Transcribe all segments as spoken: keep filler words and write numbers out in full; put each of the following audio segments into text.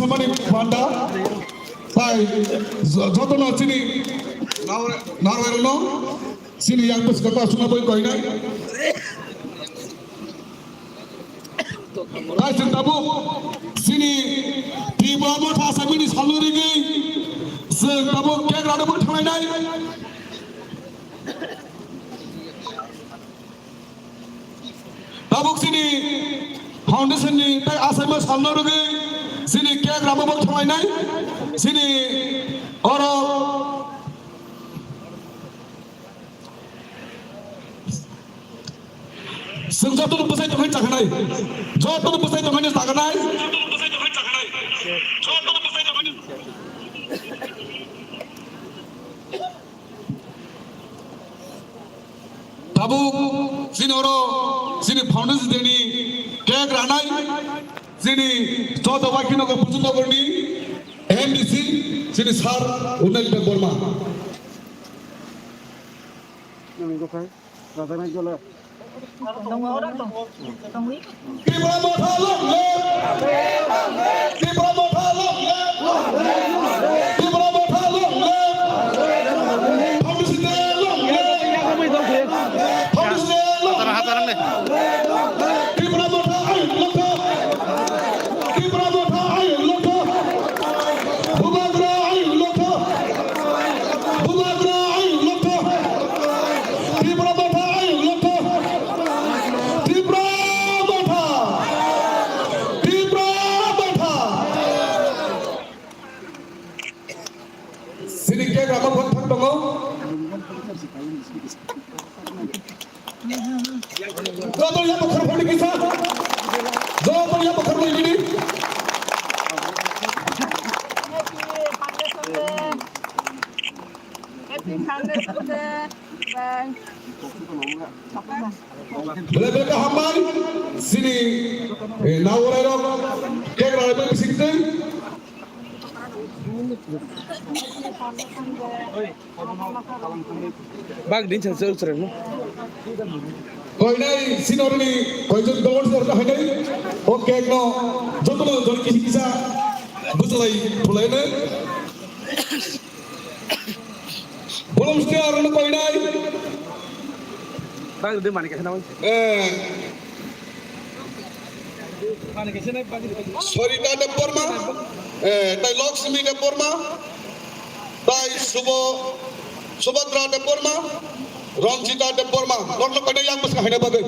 Mani panda, tai jo-, jotono chini narwai, narwai rokno chini yang bwskango aswkno bai koinai. Tai chwng tabuk chini Tipra Motha Asamini salno rigwi chwng tabuk cake rano bo thanglainai. Tabuk chini foundation ni tai achaima salno rwgwi chini cake ramo bo thanglainai. Chini oro chwng jotono bwsai tongkhe chaknai, jotono bwsai tongkhe chaknai. Tabuk chini oro chini foundation day ni cake ranai chini joto Waikinagar Bujunnagar ni M D C chini sir Unil Debbarma. Tipra Motha long live! Tipra Motha long live! Tipra Motha long live! Foundation day long live! Foundation day long live! Tipra Motha ayuk lokha! Tipra Motha ayuk lokha! Bubagra ayuk lokha! Bubagra ayuk lokha! Tipra Motha ayuk lokha! Tipra Motha! Tipra Motha! Chini cake ramo phang phang tongo. Joto ya bokhor phani kisa. Joto ya bokhor phani bini. Happy Foundation Day. Bye. Bele bele hambai. Chini, eh, naorai rok cake rano bising tei. Bak din sa sel sreng no. Koinai sinorni koijon dol sor no hainai. O cake no jotono jon kisi kisa bujlai phulai nai. Bolom stia rok no koinai. Bak din mani khe na. Eh. Sarita Debbarma, eh, tai Lakshmi Debbarma, tai Subo-, Subhadra Debbarma, Ranjita Debbarma, norok no koinai yang bwskango haina bagwi.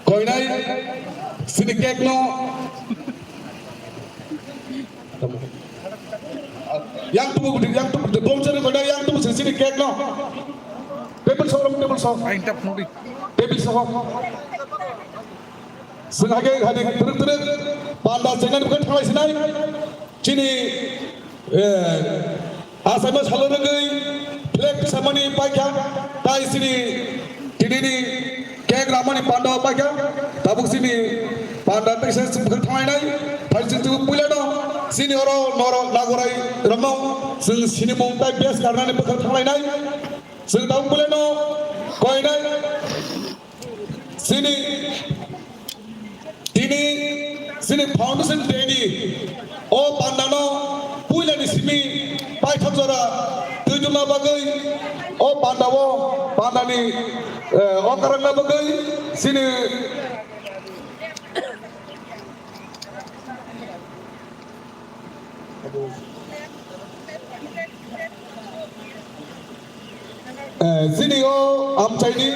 Koinai chini cake no. Yang tubu gudi, yang tubu gudi, bom chari koinai yang tubu chini cake no. Table sok, table sok. Aing tap nudi. Table sok. Chwng hake hadi twrwk twrwk panda chengnani bwkhak thanglai sinai. Chini, eh, achaima salo rwgwi flag samani paikha, tai chini tinini cake ramani panda paikha, tabuk chini panda tei se bwkhak thanglainai, phai chwng twibo puilano chini oro norok nagorai rokno chwng sinimung tai bes karnani bwkhak thanglainai, chwng tabuk puilano koinai. Chini, tini, chini foundation day ni o panda no puila ni simi paithak jora twi tongna bagwi o panda o panda ni, eh, o karang na bagwi chini Eh, chini o amchaini,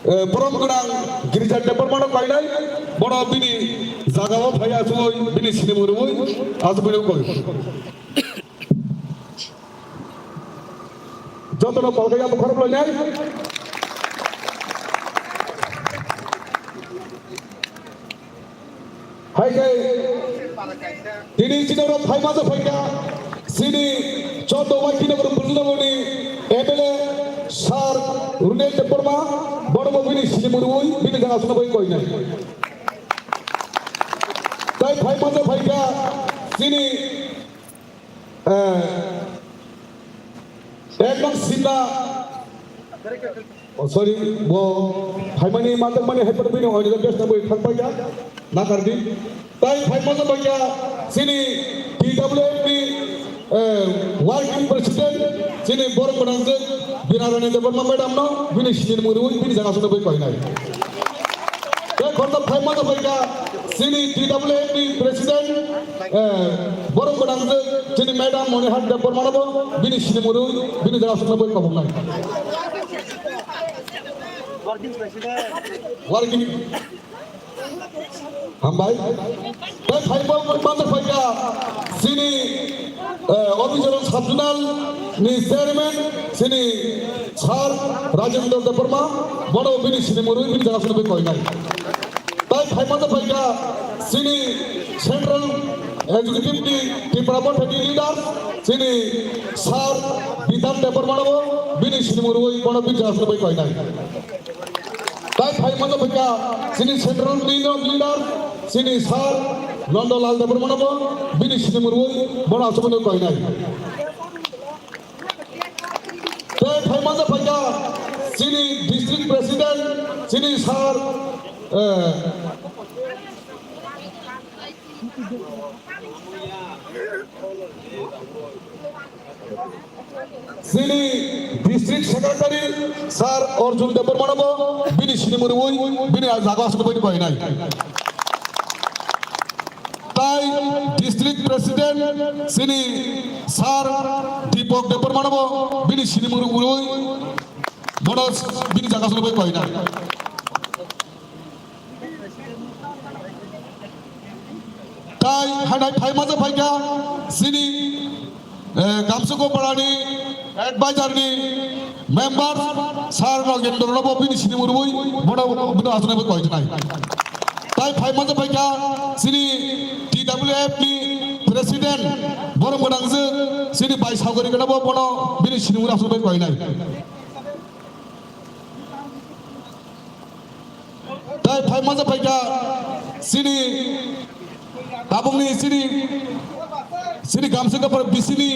eh, borom gwnang Girija Debbarmano kainai, bono bini jagao phai achugwi bini sinimung rwui achugwi rw koi. Jotono kolkaya bukhorok loinai. Hai khe tini chini oro phaima je phaikha chini chordo Waikinagar Bujunagorni M L A sir Runil Debbarma, bono bo bini sinimung rwui bini jaga swnamwi koinai. Masa phaikha chini, eh, ek nong Simna, oh, sorry, bo phaimani majakmani hai phano bini oinida best nangwi thangpaikha, nakardi. Tai phai masa phaikha chini T W F ni, eh, working president, chini borom gwnangjwk Binarani Debbarma madam no bini sinimung rwi bini jaga songwi koinai. Tei khoroksa phai masa phaikha chini T W F ni president, eh, borom gwnangjwk chini madam Monihat Debbarma no bo bini sinimung rwi bini jaga songwi koboknai. Working. Hambai. Tei phaima masa phaikha chini, eh, Abhicharan Sub-Zonal ni chairman chini Sir Rajendra Debbarma, bono bini sinimung rwi bini jaga songwi koinai. Tei phaima masa phaikha chini Central Executive ni Tipra Motha ni leader chini Sir Bidhan Debbarma no bini sinimung rwi bono bini jaga songwi koinai. Tai phai mano phaikha chini central ni leader, chini Sir Nandalal Debbarma no bo bini sinimung rwi bono aswk no koinai. Tai phai mano phaikha chini district president, chini Sir, eh, Chini district secretary Sir Arjun Debbarma no bo bini sinimung rwi bini jaga aswk bai koinai. Tai district president chini Sir Deepak Debbarma no bo bini sinimung rwi bono bini jaga aswk bai koinai. Tai hanai phai masa phaikha chini, eh, Gamsukopara ni advisor ni member Sir Nagendra no bo bini sinimung rwi bono bini aswk bai koinai. Tai phai masa phaikha chini T W F ni president borom gwnangjwk chini bai Sagori gana bo bono bini sinimung rwi aswk bai koinai. Tai phai masa phaikha chini tabukni chini, chini Gamsukopara B C ni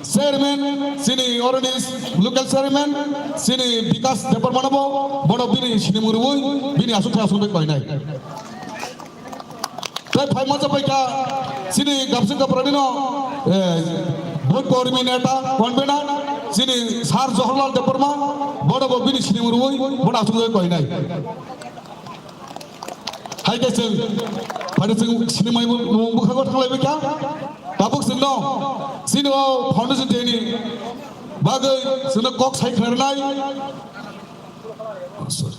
chairman, chini oroni local chairman, chini Bikas Debbarma no bo bono bini sinimung rwi bini aswk thai aswk bai koinai. Tai phai masa phaikha chini Gamsukopara ni no, eh, Bhut Kormi Neta, convener, chini Sir Jawaharlal Debbarma, bono bo bini sinimung rwi, bono aswk bai koinai. Hai khe chwng, phai chwng sinimung bwkhago thanglai bai kha. Tabuk chwng no, chini o foundation day ni bagwi chwng no kok sai khnarnai. Oh, sorry.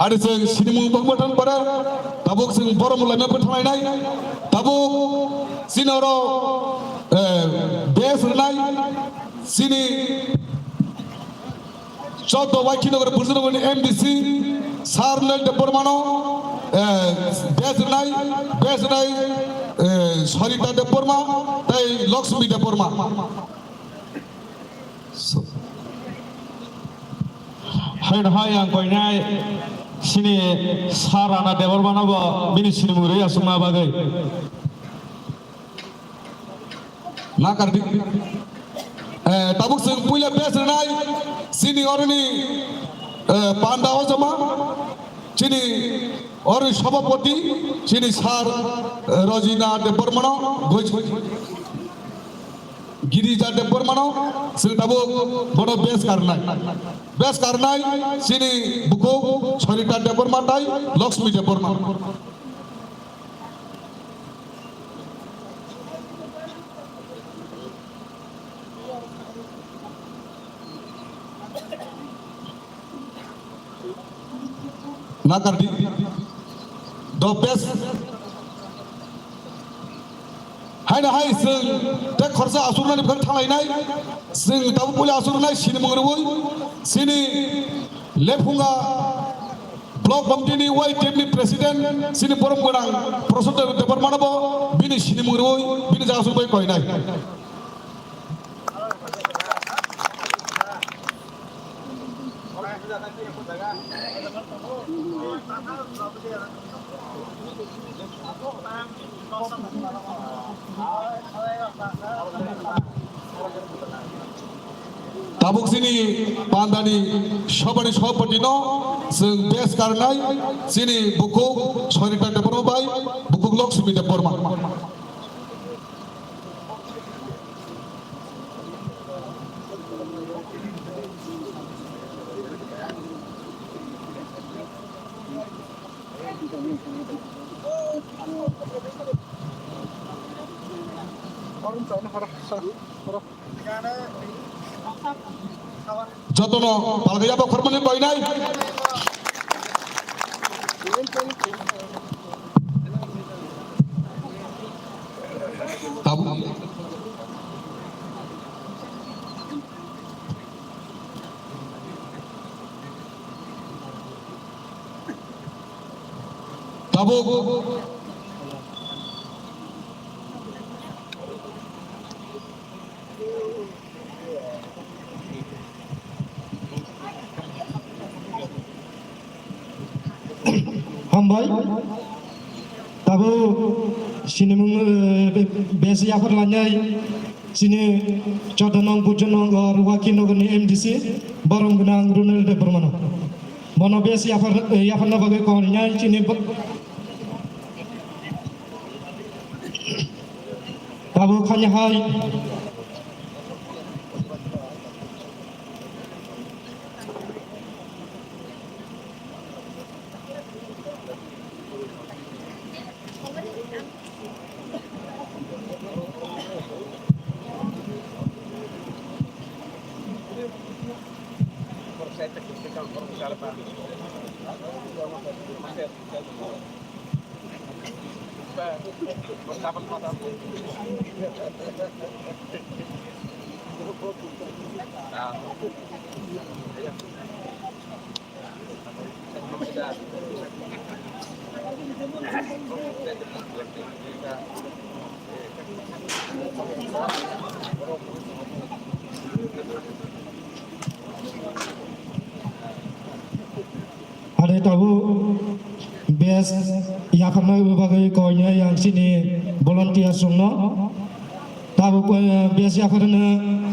Ari chwng sinimung bangma thang para, tabuk chwng borom laima bwthang lainai, tabuk chini oro, eh, base rwnai, chini choddo Waikhinogor Burjunogor ni M D C Sir Nel Debbarma no, eh, base rwnai, base rwnai, eh, Sarita Debbarma, tai Lakshmi Debbarma. Hai no hai ang koinai chini Sir Rana Debbarma no bo bini sinimung rwi aswkna bagwi. Nakardi. Eh, tabuk chwng puila base rwnai chini oroni, eh, panda o joma. Chini oro sabhapati, chini Sir, eh, Rajina Debbarma no, Goj-, Girija Debbarma no, chwng tabuk bono base karnai. Base karnai, chini bukhuk Sarita Debbarma tai Lakshmi Debbarma. Nakardi. The best. Hai na hai chwng tei khorsa aswrwnani bwkhak thanglainai. Chwng tabuk puila aswrwnai sinimung rwi. Chini Lephunga Block Committee ni Y T F ni President chini borom gwnang Prasad Debbarma no bo bini sinimung rwi bini jaga songwi koinai. Tabuk chini pandani sobani sobhapati no chwng bes karnai chini bukhuk Soirita Debbarma bai bukhuk Lakshmi Debbarma. Jotono palgaya bo khormani koinai. Tabuk. Tabuk. Hambai. Tabuk sinimung, eh, be-, besi yaphar lanjai. Chini chodonong, bujonong, or Wakinogo ni M D C, borom gwnang Runel Debbarmano. Bono besi yaphar, eh, yapharna bagwi kok rinai chini bo-, tabuk khanya hai. Ani tabuk bes yapharna bagwi koinai ang chini volunteers rokno. Tabuk, eh, bes yapharna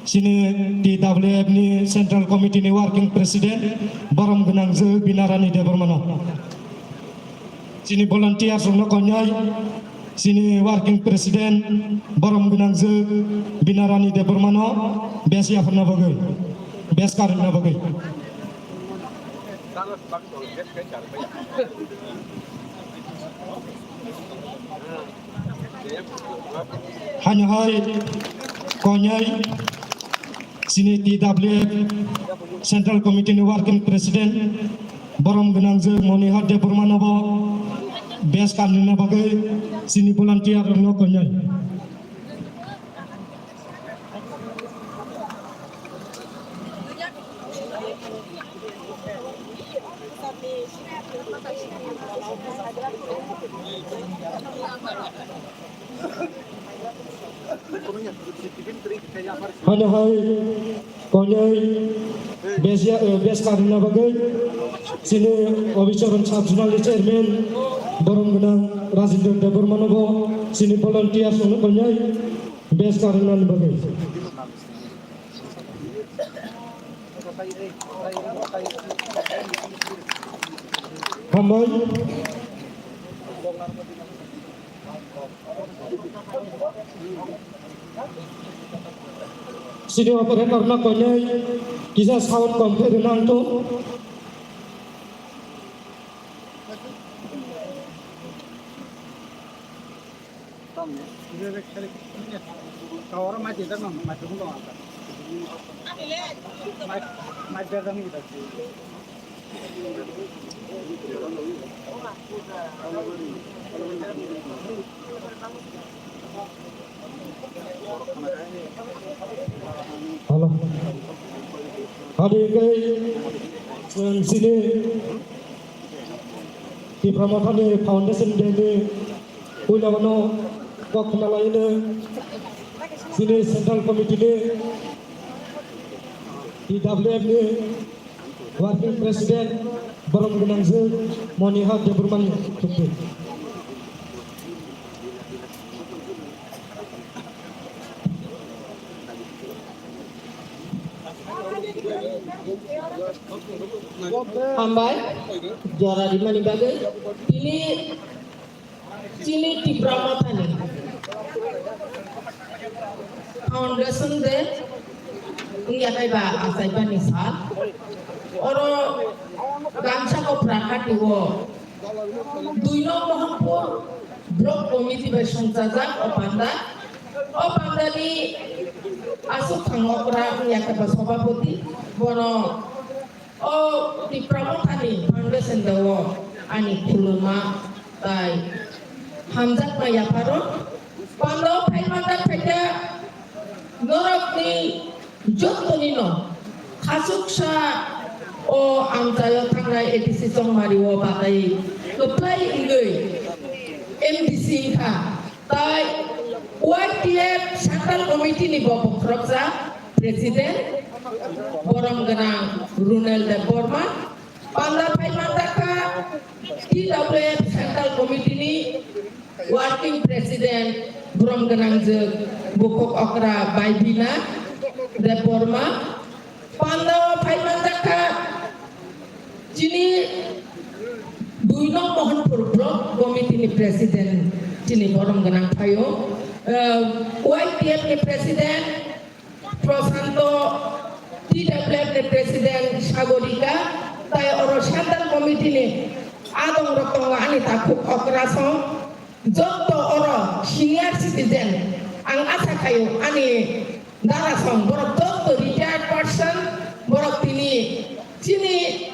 chini T W F ni Central Committee ni Working President borom gwnang je Binarani Debbarmano. Chini volunteers rokno koinai chini Working President borom gwnang je Binarani Debbarmano bes yapharna bagwi, bes karna bagwi. Hanya hai konyai chini T W F Central Committee ni Working President borom gwnang je Monihar Debbarmano bo bes karna bagwi chini volunteer rokno konyai. Hanya hai konyai bes ya, eh, bes karna bagwi chini Obicharan Sub Zonal ni Chairman borom gwnang Rajendra Debbarmano bo chini volunteers rokno konyai bes karna bagwi. Hambai. Chini operator no konyai kisa sound kom khe rwnang to. Hello. Adi kai, chwng chini Tipra Mothani Foundation Day ni puila mano kok khna laino chini Central Committee ni, T W F ni Working President, borom gwnangjwk Monihar Debbarmani thukdi. Hambai, jora rimani bagwi. Tini chini Tipra Mothani Foundation Day wngya kaiba achaibani sal. Oro Gamsa Kopra Hati o dui nong Mohanpur Block Committee bai songchajak o panda. O pandani aswk thang okra wngya kaiba Sabhapati, bono o Tipra Mothani Foundation Day o ani khuluma tai hamjakma yapharo. Pando phai manjak phaikha norokni jottoni no khasuksa o amchaio thangnai A D C Chongmari o batai kwplai wngwi M D C wngkha. Tai Y T F Central Committee ni bo bokhoroksa President borom gwnang Runel Debbarma, panda phai manjakha T W F Central Committee ni Working President borom gwnang jwk bukhuk okra Baibina Debbarma, panda phai manjakha chini dui nong Mohanpur Block Committee ni President chini borom gwnang phaio, Y T F ni President Prosanto, T W F ni President Sagorika, tai oro Central Committee ni adong rok tongo ani takhuk okra song, jotto oro senior citizen, ang asa khaio ani dara song borok jotto retired person, borok tini chini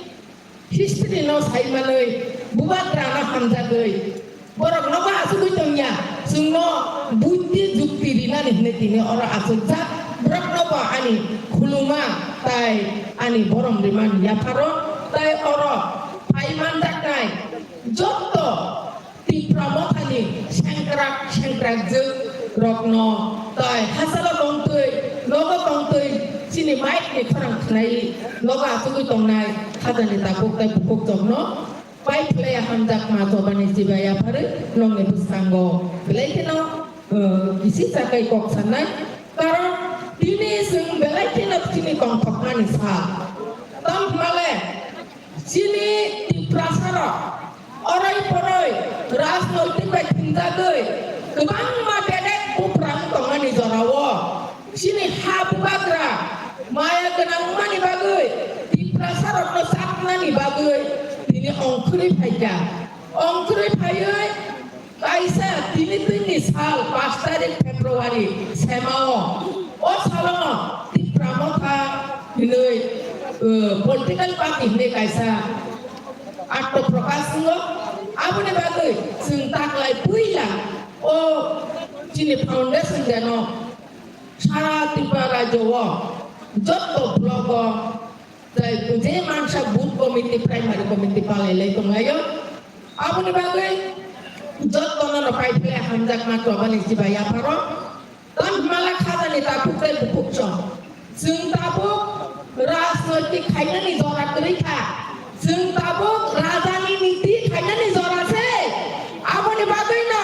history no sai manwi, bubagra no hamjagwi, borok nogo achugwi tongya, chwngno buddhi jukti rinani hinwi tini oro achukjak, borok nogo ani khuluma tai ani borom rimani yapharo, tai oro phai manjaknai jotto Tipra Mothani sengkrak sengkrak jwk rokno tai hachalo tongtwi, nogo tongtwi, chini mic ni khorang khnai, nogo achugwi tongnai khajani tabuk tai bukhuk chokno pai phlai hamjakma chobani chibai yapharwi nongni bwskango belai kheno, uh, kisi chakai kok sanai. Karon tini chwng belai kheno chini tongthokmani sal. Tamo hwnmale, chini Tiprasarok oroi poroi rajnoitik bai thwngjagwi kwbangma bedek buphang tongmani jorao chini ha bubagra maya gwnang wngmani bagwi Tiprasarokno chapnani bagwi tini ongkhorwi phaikha. Ongkhorwi phaiwi kaisa tini twini sal pash tarik February semao, o salono Tipra Motha hinwi, uh, political party hinwi kaisa atto prokash wngo. Aboni bagwi chwng taklai puila o chini foundation day no sara Tripura rajyo o jotto block o tai je mansa booth committee, primary committee palai lai tonglaio. Aboni bagwi jottono no pai phle hamjakma chobani chibai yapharo. Tamo hwnmale khajani tabuk tei bukhuk chwng. Chwng tabuk rajnoitik khainani jora kwrwi kha. Chwng tabuk rajani niti khainani jora se. Aboni bagwino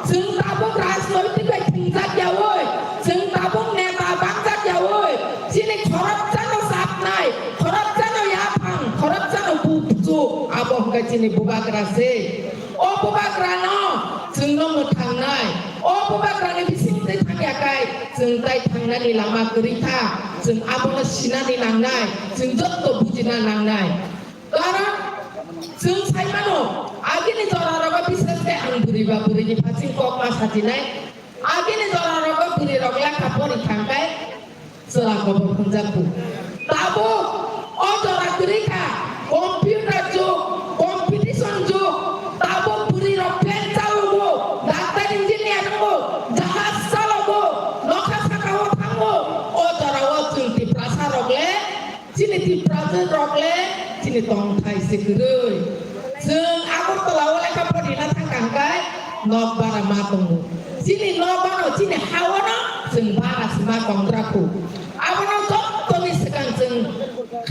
chwng tabuk rajnoitik bai thwngjak yaui, chwng tabuk neta bangjak yaui, chini khoroksa no chapnai, khoroksa no yaphang, khoroksa no buchuk, abo hwnkhe chini bubagra se. O bubagrano chwngno mwthangnai. O bubagrani bisingtwi thangya khai chwng tai thangnani lama kwrwi kha. Chwng abono sinani nangnai, chwng jotto bujina nangnai. Karon chwng sai mano, agini jorarogo bishes khe ang bwrwi ba bwrwini phasing kok ma sajinai. Agini jorarogo bwrwirok lekha pori thangkhai chwla kobor hwnjakgo. Tabuk o jora kwrwi kha, computer jug, competition jug, tabuk bwrwirok plane chalogo, doctor engineer wngo, jahaj chalogo, nokha sakao thango, o jorao chwng Tiprasarok le, chini Tiprasa rok le chini tongthai se kwrwi. Chwng Agartala o lekha porina thangkha hwnkhe nok bara ma tongo. Chini nok ano, chini ha ano chwng bara se ma tongdra khu. Abono jottoni swkang chwng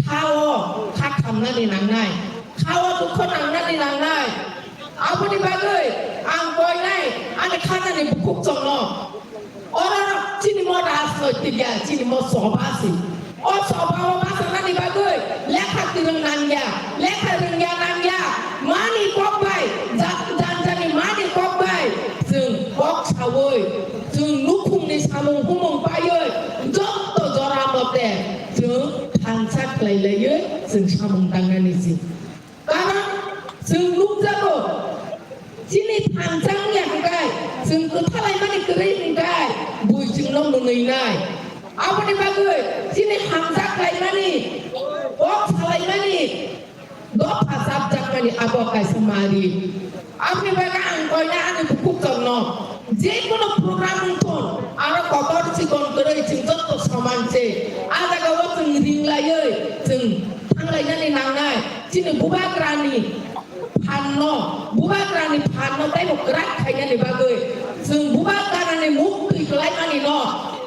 kha o kha kham nangnai, khao dukho nangnani nangnai. Aboni bagwi ang koinai ani khanani bukhuk chongno. Oro chini mo rajnoitik ya, chini mo soba si. O soba o bachanani bagwi lekha kwrwng nangya, lekha rwngya nangya, mani kok bai, ja-, janjani mani kok bai, chwng kok saui, chwng nukhungni samung humung paiwi, jotto jora mote chwng thansa khlai laiwi chwng samung tangnani si. Karon chwng nukjago, chini thansa wngya hwnkhe, chwng kwthalaimani kwrwi hwnkhe, bui chwngno mwnwinai. Aboni bagwi chini hamjak khlaimani, kok salaimani, dopha chapjakmani abo kaisa mari. Aboni bagwi ang koina ani bukhuk chorno, je kono program wngthun, aro kotor chikon kwrwi chwng jotto soman se. A jaga o chwng ringlaiwi chwng thanglainani nangnai. Chini bubagrani phanno, bubagrani phanno teibo kwrak khainani bagwi chwng bubagrani muktwi kwlaimani no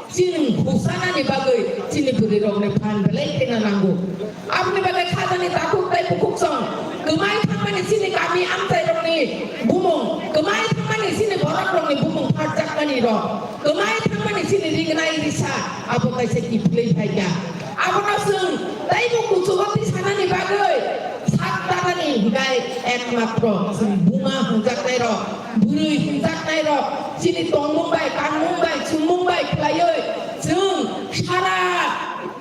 chini husanani bagwi chini bwrwi rokni phan belai kheno nango. Aboni bagwi khajani takhuk tei bukhuk song kwmai thangmani chini kami amchai rokni bumung, kwmai thangmani chini borok rokni bumung pharjakmani rok, kwmai thangmani chini ringnai risa abo kaisa kiphilwi phaikha. Abono chwng teibo kuchugo tisanani bagwi sak tanani hinkhe ekmatro chwng buma hwnjaknairok, bwrwi hwnjaknairok chini tongmung bai, kanmung bai, chumung bai khlaiwi chwng sara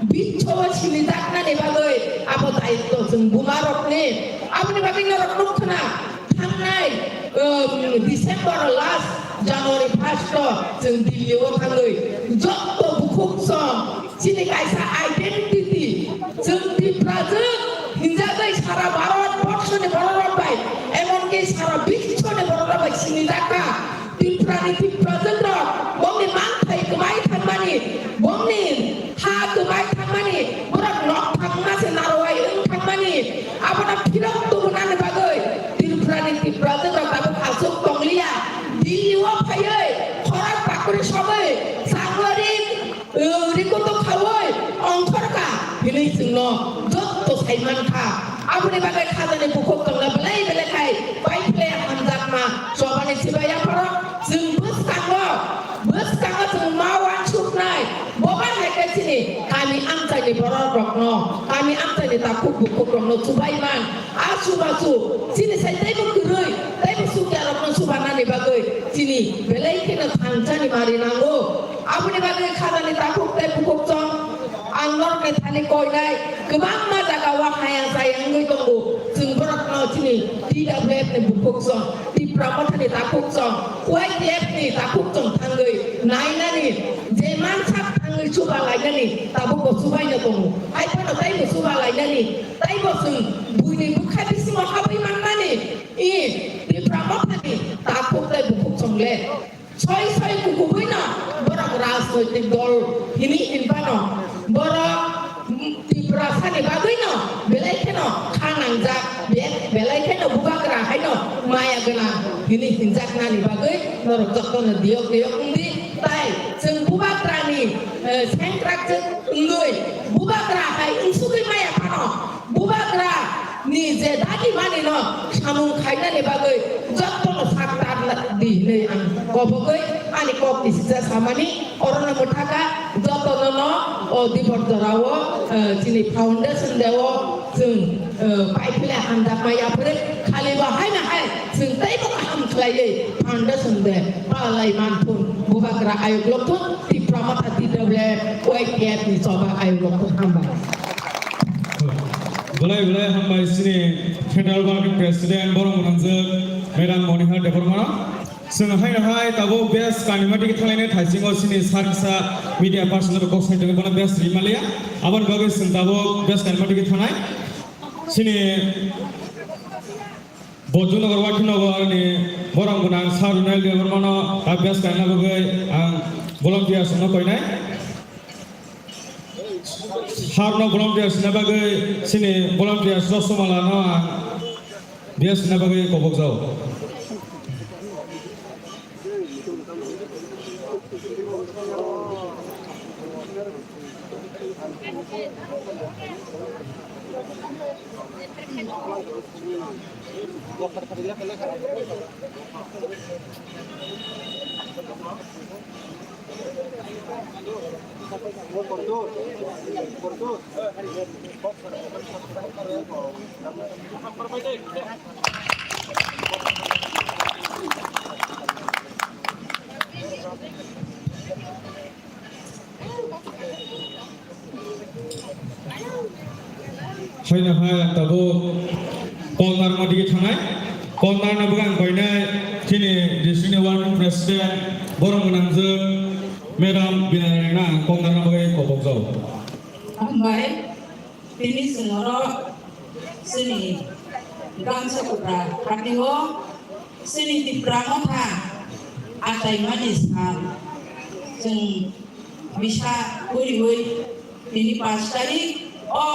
biswo sinijaknani bagwi abo daitto chwng bumarokni. Aboni bagwi norok nukkhna thangnai, um, December last, January first o chwng Delhi o thangwi jotto bukhuk song chini kaisa identity, chwng Tiprajwk hinjagwi sara Bharat borshoni bororok bai, emonki sara biswoni bororok bai sinijakha. Tiprani Tiprajwk rok bongni manthai kwmai thangmani, bongni ha kwmai thangmani, borok nok thangma se narwai wng thangmani, abono phirok tubunani bagwi Tiprani Tiprajwk rok tabuk aswk tongliya. Delhi o phaiwi khorang takri sogwi changori, uh, rikuto khawi ongkhorka hinwi chwngno jotto saimankha. Aboni bagwi khajani bukhuk tongna belai belai khai pai phle hamjakma chobani sibai yapharo chwng bwskango, bwskango chwng ma wansuknai. Boba hai khe chini kami amchaini borok rokno, kami amchaini takhuk bukhuk rokno chubai man. A chubachu chini sai teibo kwrwi, teibo chukya rokno chubanani bagwi chini belai kheno thangsani mari nango. Aboni bagwi khajani takhuk tei bukhuk chong ang norokni thani koinai kwbangma jaga o haya chaya wngwi tongo. Chwng borokno chini T W F ni bukhuk chong, Tipra Mothani takhuk chong, Y T F ni takhuk chong thangwi nainani je mansak thangwi chuba lainani tabukbo chubaino tongo. Hai phano teibo chuba lainani. Taibo chwng buini bwkha bisingo habwi mannani, i Tipra Mothani takhuk tei bukhuk chongle soi soi kukubuino borok rajnoitik dol hini hinphano borok, mm, Tiprasani bagwino belai kheno kha nangjak, be-, belai kheno bubagra haino maya gwnang hini hinjaknani bagwi norok jotono diyok diyok wngdi. Tai chwng bubagrani, eh, sengkrak chwng wngwi bubagra hai wngsugwi maya phano bubagra ni je dagi mani no samung khainani bagwi jotto no sak tar di hinwi ang kobogwi ani kok ni sisa samani orono mwthaka joto no no o dibor jora o, eh, chini foundation day o chwng, eh, pai phile hamjakma yaphre khali bo hai na hai chwng teibo kaham khlaiwi foundation day palai manthun bubagra ayuk lokthun Tipra Motha T W F Y T F ni choba ayuk lokthun hambai. Belai belai hambai chini Federal Working President borok mwnangjak Madam Monihar Debbarma. Chwng haino hai tabuk best kanima tigi thanglainai thaisingo chini sir kisa media person rok kok sai tongwi bono best rimaliya. Aboni bagwi chwng tabuk best kanima tigi thangnai. Chini Bojongnagar Wakhinagar ni borok gwnang Sir Runal Debbarmano tabuk best kanina bagwi ang volunteers no koinai. Sir no volunteers na bagwi chini volunteers Rosomala no ang best na bagwi kobok jao. Haino hai ang tabuk call narwkma dige thangnai. Call narwkna bagwi ang koinai chini district ni working president borok gwnangjwk madam Binai Rengna ang call narwkna bagwi kobokjago. Hambai, tini chwng oro chini Gamsa Kupra party o chini Tipra Motha achaimani sal chwng bisa puriwi tini pash tarik o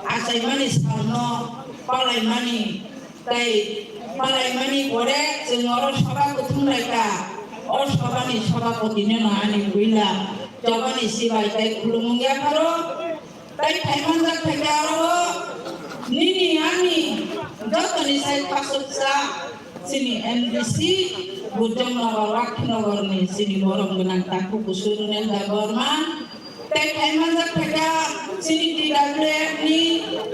achaimani salno palaimani tei palaimani pore chwng oro soba kuthum laika. O sobani sobapoti no ani puila chobani sibai tei khulumung yapharo tei thaimanjak thaika oro nini ani jotoni sai khasuksa chini M D C Bujong Nagar, Wakhi Nagar ni chini borom gwnang Taku Kusur Nenda Borma. Tei thaimanjak thaika chini T W F ni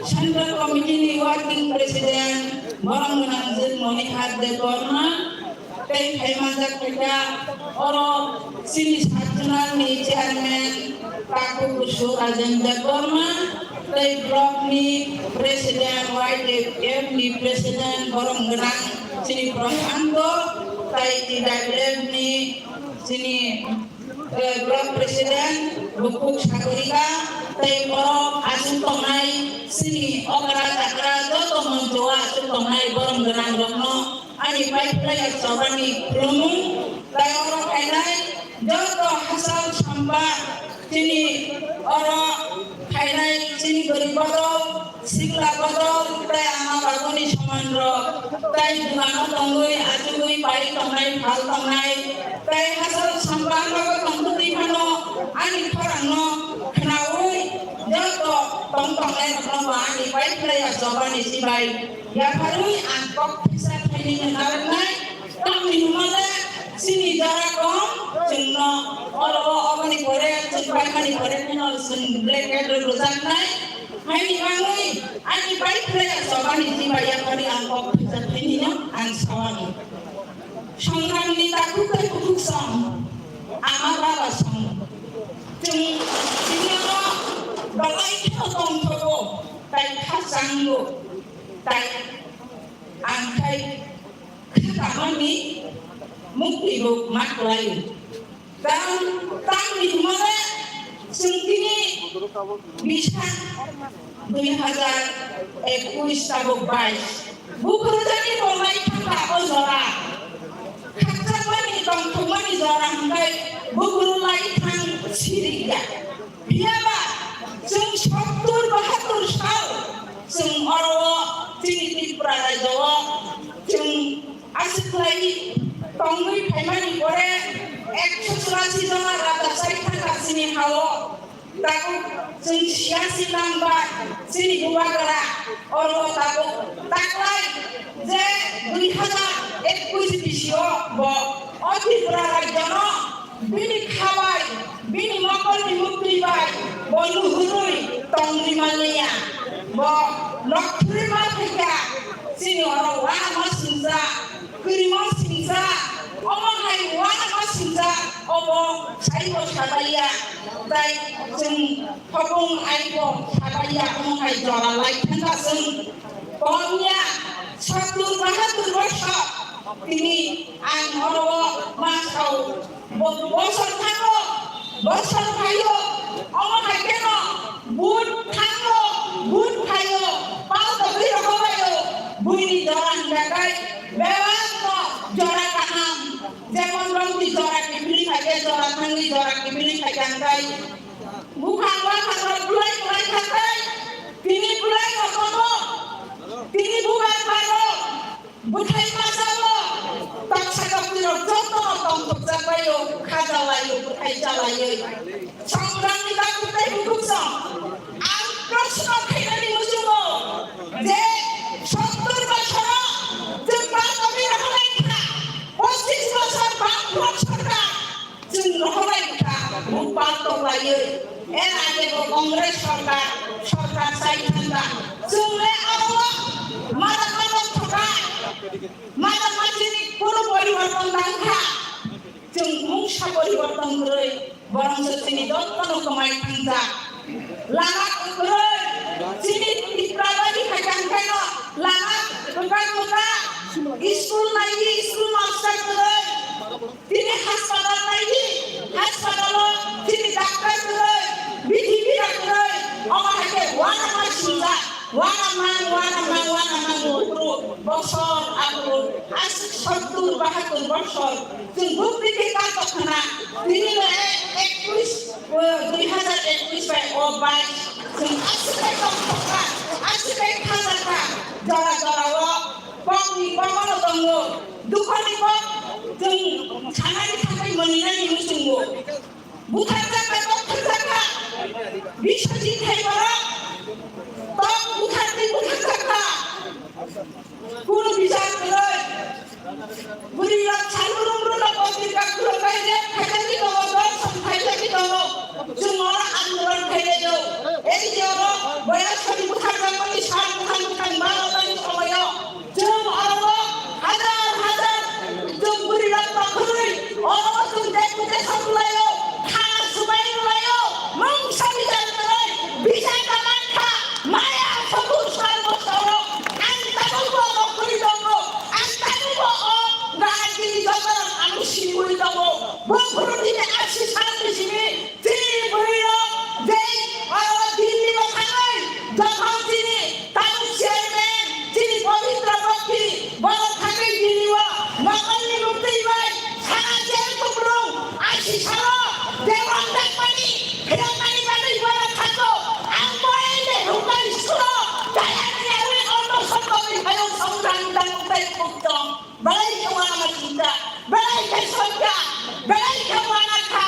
Central Committee ni Working President, borom gwnang Jit Monihar Debbarma. Tei thaimanjak thaika oro chini Sub Zonal ni Chairman Taku Kusu Rajen Debbarma. Tei Block ni President, Y D F ni President, borom gwnang chini Prashanto. Tei T W F ni chini eh, Block President Bukhuk Sagorika tei borok aswk tongnai chini okra chakra joto moncho o aswk tongnai borom gwnang rokno ani pai phlai ya chobani khulumung tei oro phainai joto hachal samba chini oro phainai chini gori bodol sikla bodol tei ama babuni soman rok tei dugano tongwi achugwi pai tongnai phal tongnai. Tei hachal samba nogo tongtwtwi phano ani khorangno khnaui joto tong tongnai rokno bo ani pai phlai ya chobani sibai yapharwi ang kok phisa thaini narwknai. Tamni hwnmale chini jora kom chwngno oro o oboni pore chwng paimani pore phano chwng blanket rwjaknai. Haini bagwi ani pai phlai ya chobani sibai yapharwi ang kok phisa thainino ang sawani. Songkramni takhuk tei kuthuk song, ama baba song. Chwng, chwngno belai kheno tongthogo, tai kha chango, tai ang khai kha kamani mukti bo ma kwlaio. Tang, tangni hwnmale chwng tini bisa dui hazar ekush tabuk bais. Bukurujani bo lai thangkha o jora. Khakchangmani tongthokmani jora hwnkhe bukuru lai thang sirikya. Phiyaba chwng sottur bahattur sal chwng oro o chini Tripura rajyo o chwng Aswk khlai tongwi phaimani pore ekso churasi jona raja sai thangkha chini hao. Tabuk chwng siyasi nang bai chini bubagra oro tabuk taklai je dui hazar ekush bisio bo o Tripura rajyono bini khabai, bini mokolni mukti bai bo nuhurwi tongwi manliya. Bo nokthurwi ma phaikha chini oro uanama singcha. Kwrwimo singcha, omo hai uanama singcha, obo saibo sabaiya, tai chwng hopung aibo sabaiya, omo hai jora lai thangkha chwng. Kongya, sottur bahattur bosor, tini ang oro ma sao. Bo-, bosor thango, bosor phaio, omo hai kheno but thango, but phaio, pal togwi rohobaio, buini jora hwnjakhai bebakno jora kaham, jemon romni jora kiphilwi phaikhe jora thangwi jora kiphilwi phaikha hwnkhai bukhang bakhangrok bulai bulai thangkhai, tini bulai rok kono, tini bubar pharok. Bwthai masa o toksa toktwirok jotono tongthokjak bai o, kha jalai o, bwthai jalai o. Songrangni takhuk tei bukhuk song. Ang proshno khainani Er age bo Congress sorkar, sorkar chai thangkha. Chwng le oro mada mada thoka, mada machini kunu poriborton tangkha. Chwng mungsa poriborton kwrwi, borongso chini jotono kwmai thangjak. Lama kwrwi, chini Tiprabari hai tangkhaino lama kwkak kwkak, school naiwi, school master kwrwi. Tini hospital naiwi, hospital-o tini doctor kwrwi, bithi bira kwrwi, omo hai khe uanama singjak, uanamang, uanamang, uanamang, bosor, aphuru aswk sottur bahattur bosor, chwng bukti khe katok khna, tini le ekush, dui hazar ekush bai o bais, chwng aswk khe tongthok kha, aswk khe khajak kha, jora jora-o kokni kokno tongo. Dukhoni kok chwng sanani thangwi mwnwinani muchungo. Butharjak bai kok thangjakha. Biswajit hai borok kok buthardi butharjakha. Kunu bichar kwrwi. Bwrwirok salbrum rwno potrika khulumbai rep khaijagwi tongo, dol song khaijagwi tongo. Chwng oro andolon khailaiyo. N G O rok boyosoni butharjakmani sal bwthang bwthang baro tani somoio. Chwng oro hazar hazar chwng bwrwi rok tokhorwi oro chwng deputation rwlaio, thana swbai rwlaio, mungsa bijal kwrwi, bijal kwmankha, maya sotur sal bosoro, ang tabukbo mokhorwi tongo, ang tabukbo o rajniti jotorok ang siniwi tongo, bokhorok nini ashi salni simi, Chini bwrwirok jei oro Delhi-o thangwi jokhon chini tabuk chairman chini Pabitra Bokhi borok thangwi Delhi-o nokolni muktwi bai sana jel kuplung ashi salo dewan dakmani phiyoknani bagwi borok thango. Ang bo ei de hukari sulo dayani yarwi onno sombokni hayung songrang dangtei kuktong. Belai khe uanama chinta, belai khe sokya, belai khe uanakha,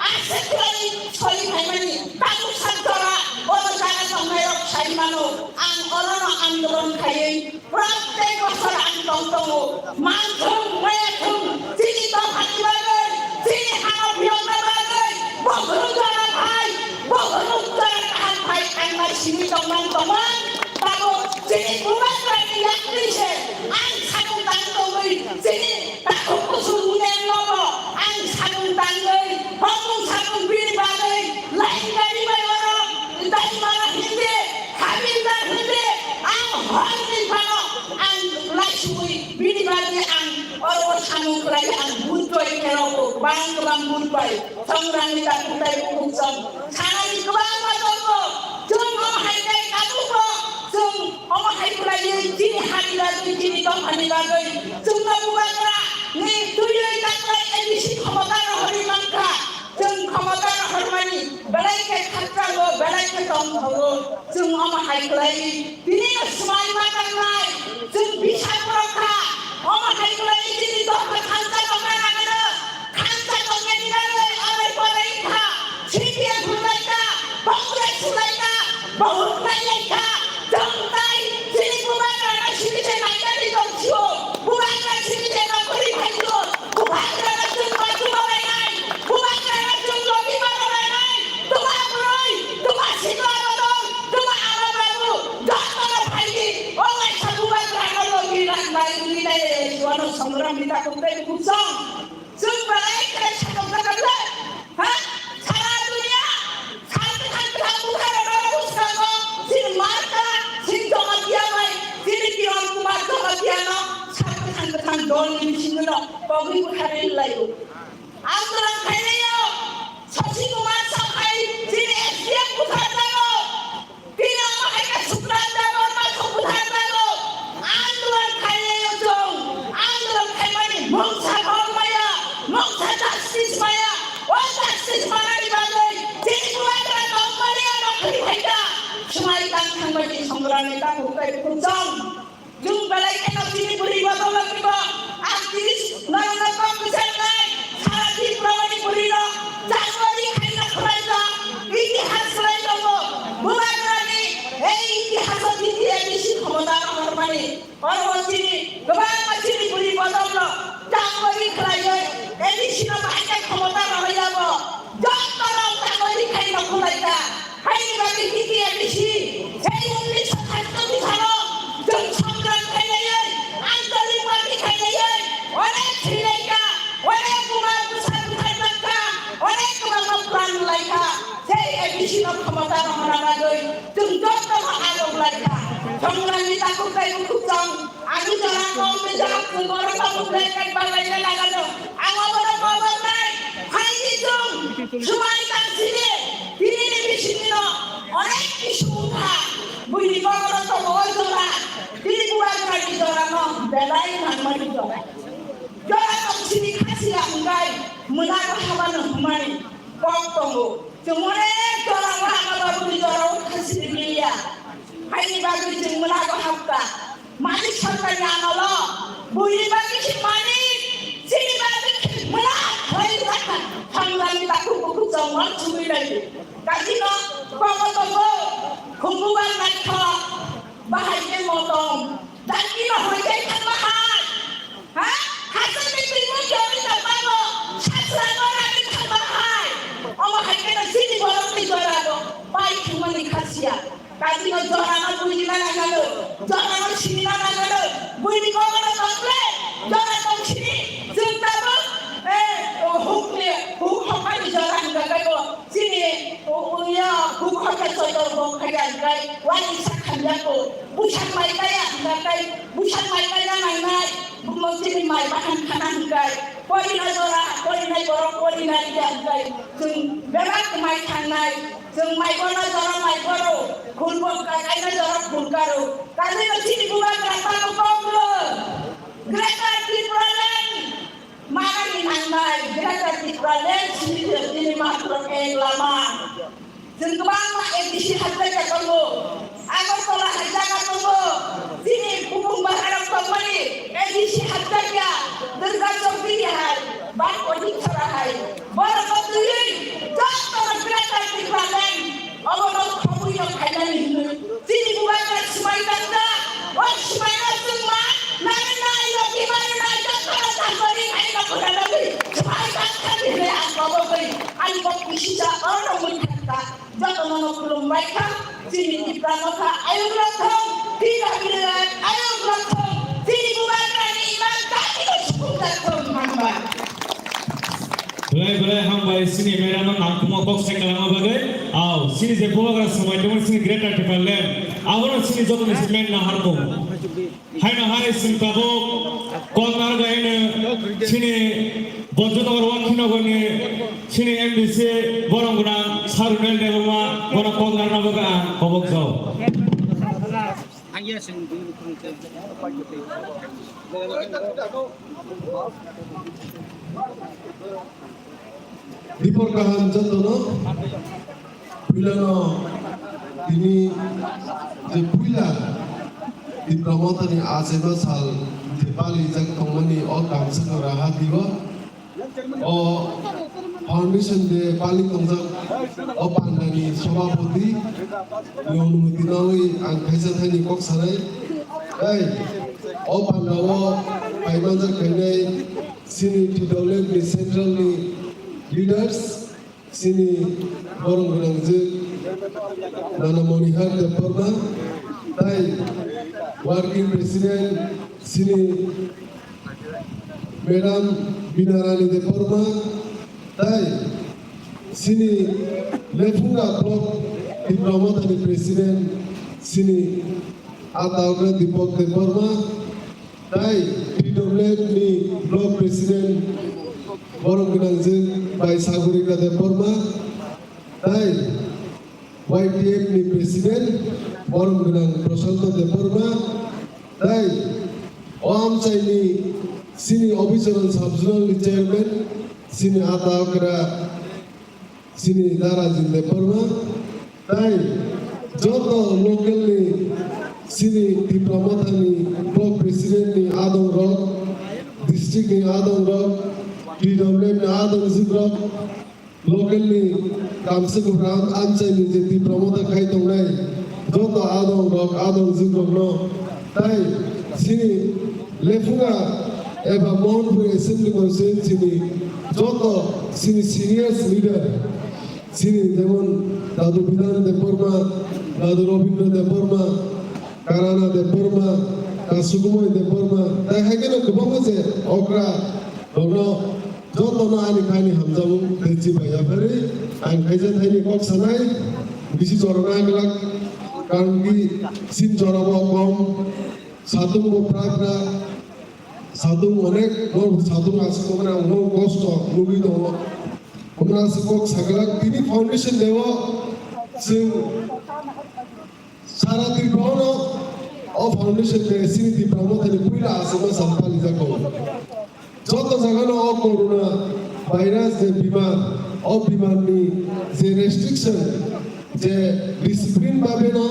aswk khlai soli phaimani, tabuk sak jora, oro jaga tongnairok sai mano, ang orono andolon khaiwi, prottek bosor ang tong tongo, manthung, wayathung, chini dophani bagwi, chini hano phiyokna bagwi, bokhorok jora phai, bokhorok jora kaham phai, ang bai simi tongmang tongmang, tabuk chini bubagrani yakni se, ang samung tang tongwi, chini Takhuk kuchuk uner nobo ang samung tangwi, hokung samung bini bagwi, lain gari bai oro, daimara hindi, habildar hindi, ang horni phano, ang laisugwi bini bagwi ang oro samung khlai ang buntoi khe rokgo, bang bang buntoi, songrangni takhuk tai bukhuk song, sanani kwbangma tongo, chwng omo hai khe tabukbo, chwng omo hai khlaiwi chini hani bagwi, chini dophani bagwi, chwngno bubagra ni twiwi taklai A D C khomota rohorwi mankha. Chwng khomota rohormani belai khe khatrango, belai khe tongthogo. Chwng omo hai khlaiwi tini swmai ma tangnai. Chwng bisa borok kha. Omo hai khlaiwi chini dopha thansa tongna nangano. Thansa tongnani bagwi orai porai kha. C P M hwnlaikha, Congress hwnlaikha, bahut nailaikha, chwng tai chini bubagrano simi se nainani tongphio, bubagra simi se nokori phaio, bubagrano chwng bachuma bainai, bubagrano chwng logi baro bainai, tuma bwrwi, tuma sikla bodol, tuma ama babu, jotono phaidi, o waisa bubagrano logi rang bai wngwi nai, wano songram ni takhuk tei bukhuk song. Chwng belai khe sakha jaga le, ha? Sara duniya, sal kwthang kwthang bwkha rok rok bwskango, chini Marka, chini Jamatia bai, chini Kiran Kumar Jamatia no, sal kwthang kwthang dol ni bisingo no, kogwi bwkha rwi lai o. Ang kwrwng khainai o, Shashi Kumar Sakhai, chini S D M bwkha jago. Tini omo hai khe Subrata Debbarma Subrata no andolon khainai o chwng. Andolon khaimani mungsa hor maya, mungsa justice maya. O justice manani bagwi tini bubagra tongmani ano khwi phaikha. Swmai tang thangbai tini songrani takhuk tei bukhuk chwng. Chwng belai kheno chini bwrwi bodol wngwi bo activist norokno kok kwcharnai sara Tripura ni bwrwi rok chakmani khaina khwlaijak itihas swlai tongo. Bubagrani ei itihaso titi A D C khomota rohormani oro chini kwbangma chini bwrwi bodol rok chakmani khwlaiwi A D C no bahai khe khomota rohorya bo joto rok chakmani khaina khwlaijak. T T A D C, sei unnisho sattotti salo chwng songgram khailaiwi, antolik party khailaiwi, onek thwilaikha, onek buma bwsa bwthai mankha, onek kwbangma plan laikha. Sei A D C no khomota rohorna bagwi chwng jotono aloklaikha. Songramni takhuk tei bukhuk chwng Ani jora kok ni jora pungoro tabuk le kai balai le lagano. Ang obono kobor nai. Hai ni chwng. Sumai tang sini. Tini ni bisingni no. Onek kisu ungkha. Buini koboro tongo o jora. Tini bubagra ni jora no. Belai nangmani jora. Jora tong sini khasi ya ungkai. Muna ko haba no humani. Kok tongo. Chwng onek jora o haba babu ni jora o khasi ni ya. Hai ni bagwi chwng muna ko hapta. Mani sarkar ni amalo, buini bagwi khe mani, chini bagwi khe mula, hoi raka, thangdani takhuk bukhuk chongmang chumui lai. Kasino, komo tongo, khumbu bang naithok, bahai khe motom, dakino hoi khe thangma hai. Ha? Hasani twi mo kyori ta bago, sasra no rani thangma hai. Omo hai khe no chini borok ni jora do, pai thumani khasiya. Kaisa jorano bujina nangano, jorano sinina nangano, buini kokno tongkle, jora tong sini, chwng tabuk, eh, o hukni, huk hophani jora hwnka kaibo, chini, o, o, ya, huk hokha soito bok khaja hwnkai, wani sak hamya ko, busak mai kaya hwnka kai, busak mai kaya nangnai, bumung chini mai bahan khana hwnkai, porina jora, porinai borok, porinai ya hwnkai, chwng bebak mai thangnai, Chwng mai bono jora mai boro, khulbo kaino jora khulkaro. Kaino chini bubagra tamo kongro. Greater Tipraland. Manani nangnai Greater Tipraland sini chini matro ek lama. Chwng kwbangma A D C hapjak ya tongo. Agartala hai jaga tongo. Chini bumung baharok tongmani A D C hapjak ya. Durga Chowdhury hai. Bang Ojit Sara hai. Borok twiwi jotono Greater Tipraland obono khobwi no khainani hinwi chini bubagra swmai tangjak. O swmaino chwng ma nani nai rok imani nai jotono tangjani khaino khwnanani swmai tangthani hinwi ang kobogwi ani kok bisingsa ono mui thangkha. Jotono no khulumbai kha, chini Tipra Motha ayuk rok thung, Tipra Birwai ayuk rok thung, chini Bubagrani iman kati no sukung jak thung, hambai. Belai belai hambai, chini madam no nangkukma kok sai kwlangma bagwi. Aw, chini je Bubagra swmai tongmani chini Greater Tipraland, abono chini joto ni se main naharmung. Haino hai chwng tabuk koknar gaino chini Bojjotogor Wakhinagarni chini M D C borom gwnang Sarunel Debbarma bono koknarna bagwi ang kobok jao. Dipor kaham jotono. Puilano tini je puila Tipra Mothani achaima sal je palijak tongmani o kamswkno raha dibo. O foundation day pali tongjak o pandani sobhapoti ni onumoti nawi ang khaisa thaini kok sanai. Tei o pandao phaimanjak khainai chini T W F ni central ni leaders, chini borom gwnangjwk Nana Monihar Debbarma, tei working president chini Madam Binarani Debbarma, tei chini Lephunga Block Tipra Mothani president chini Ataokra Deepak Debbarma, Tai T W F ni Block President borom gwnangjwk bai Sagorika Debbarma, tai Y T F ni President borom gwnang Prasanta Debbarma, tai o amchaini chini Abhicharan Sub Zonal ni Chairman chini Ata Okra chini Darajin Debbarma, tai joto local ni chini Tipra Mothani Block President ni adong rok, district ni adong rok, T W F ni adong jwk rok, local ni kamswk ram amchai ni je Tipra Motha khai tongnai, joto adong rok, adong jwk rok no, tai chini Lephunga eba Mohanpur Assembly Constituency ni joto chini senior leader, Chini jemon Dadu Bidhan Debbarma, Dadu Rabindra Debbarma, Karana Debbarma, Kasukumoi Debbarma, tai hai kheno kwbangma je okra rokno jotono ani kaini hamjamung tei chibai yapharwi ang khaisa thaini kok sanai, bisi jorana glak, karon ki sin jorabo kom, satung bo pra pra, satung onek, no satung aswk tongnai, ang no kosto nugwi tongo. Omo aswk kok saglak, tini foundation day o chwng sara Tripura no o foundation day chini Tipra Mothani puila aswkma sal palijago. Joto jagano o corona virus je bimar, o bimarni je restriction, je discipline babe no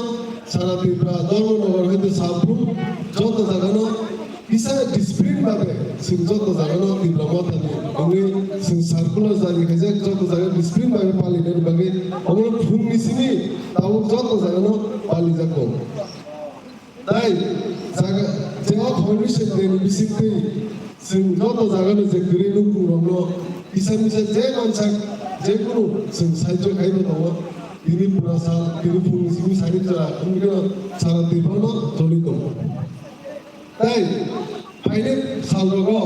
sara Tripura Dharmanagar hoite Sabrum joto jagano kisa discipline babe chwng joto jagano Tipra Mothani wngwi chwng circular jari khaijak, joto jaga discipline babe palinani bagwi omo phungni simi tabuk joto jagano palijago. Tai jaga je o foundation day ni bisingtwi chwng joto jagano je kwrwi nukhungrokno kisa misa je mansak je kunu chwng sahajyo khaibo tongo. Tini pura sal, tini phung simi sani jora wngkhe sara Tripura no choli tongo. Tai phainai salrogo,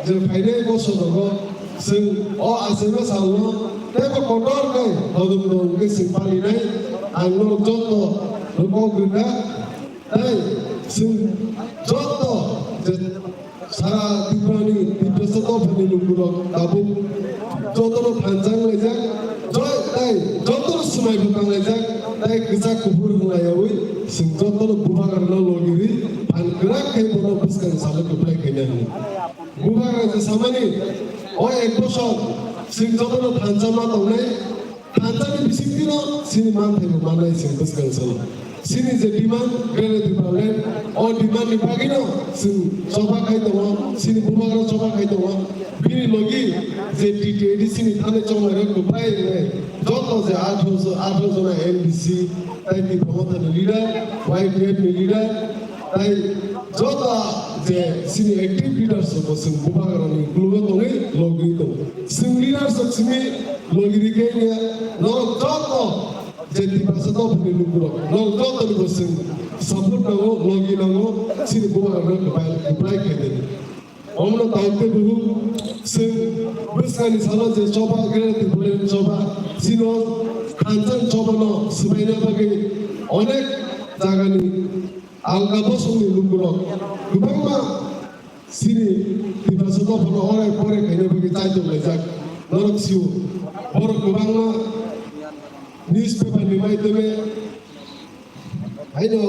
je phainai bosorogo chwng o achaima salno teibo kotor khe hodum dom khe chwng palinai ang norok joto no kok rwkha. Tei chwng joto je sara Tripurani Tiprasa dophani lukurok tabuk jotono thansa wnglaijak, jo-, tei jotono swmai bo tanglaijak, tei kwchak kuphur wnglayaui chwng jotono bubagrano logirwi phan kwrak khe bono bwskang salo kwplai khaina hwnwi. Bubagra je samani o ek bosor chwng jotono thansa ma tongnai, thansa ni bisingtwino chini manthai bo mannai chwng bwskang salo. Chini je demand, Greater Tipraland, o demand ni bagwino chwng choba khai tongo, chini bubagra choba khai tongo. Bini logi je T T A D C ni thani chongnai rok kwplai rwnai, joto je atharo jo-, atharo jona M D C, tai Tipra Mothani leader, Y T F ni leader, tai joto je chini active leaders rok bo chwng bubagrani uklogo tongwi logwi tongo. Chwng leaders rok simi logi rikhe norok joto je Tiprasa dophani lukurok, norok jotoni bo chwng support nango, logi nango, chini bubagrano kwplai, kwplai khaidi. Omono taukhe buhuk chwng bwskangni salo je choba, Greater Tipraland choba, chino thansa ni choba no swbaina bagwi onek jagani alka bosongni lukurok kwbangma chini Tiprasa dophano orai porai khaina bagwi chaitok laijak. Norok sio, borok kwbangma newspaper ni maidome, haino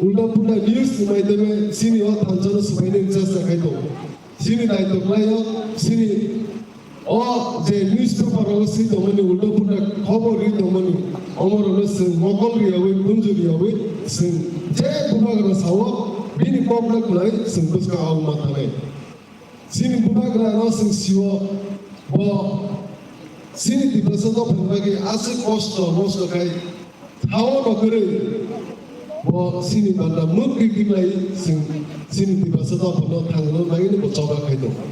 ulta pulta news ni maidome chini o thansa no swbainani chesta khai tongo. Chini daityo khlaio, chini o je newspaper rogo swi tongmani, ulta pulta khobor rwi tongmani, omorokno chwng mokol rwiyaui, kunju rwiyaui chwng je bubagra sao, bini kokno khwnai chwng bwskang o ma thanai. Chini bubagrano chwng sio, bo chini Tiprasa dophani bagwi aswk kosto mosto khai thao no kwrwi, bo chini banda mwkri tiklai chwng chini Tiprasa dophano thangna bagwino bo choba khai tongo.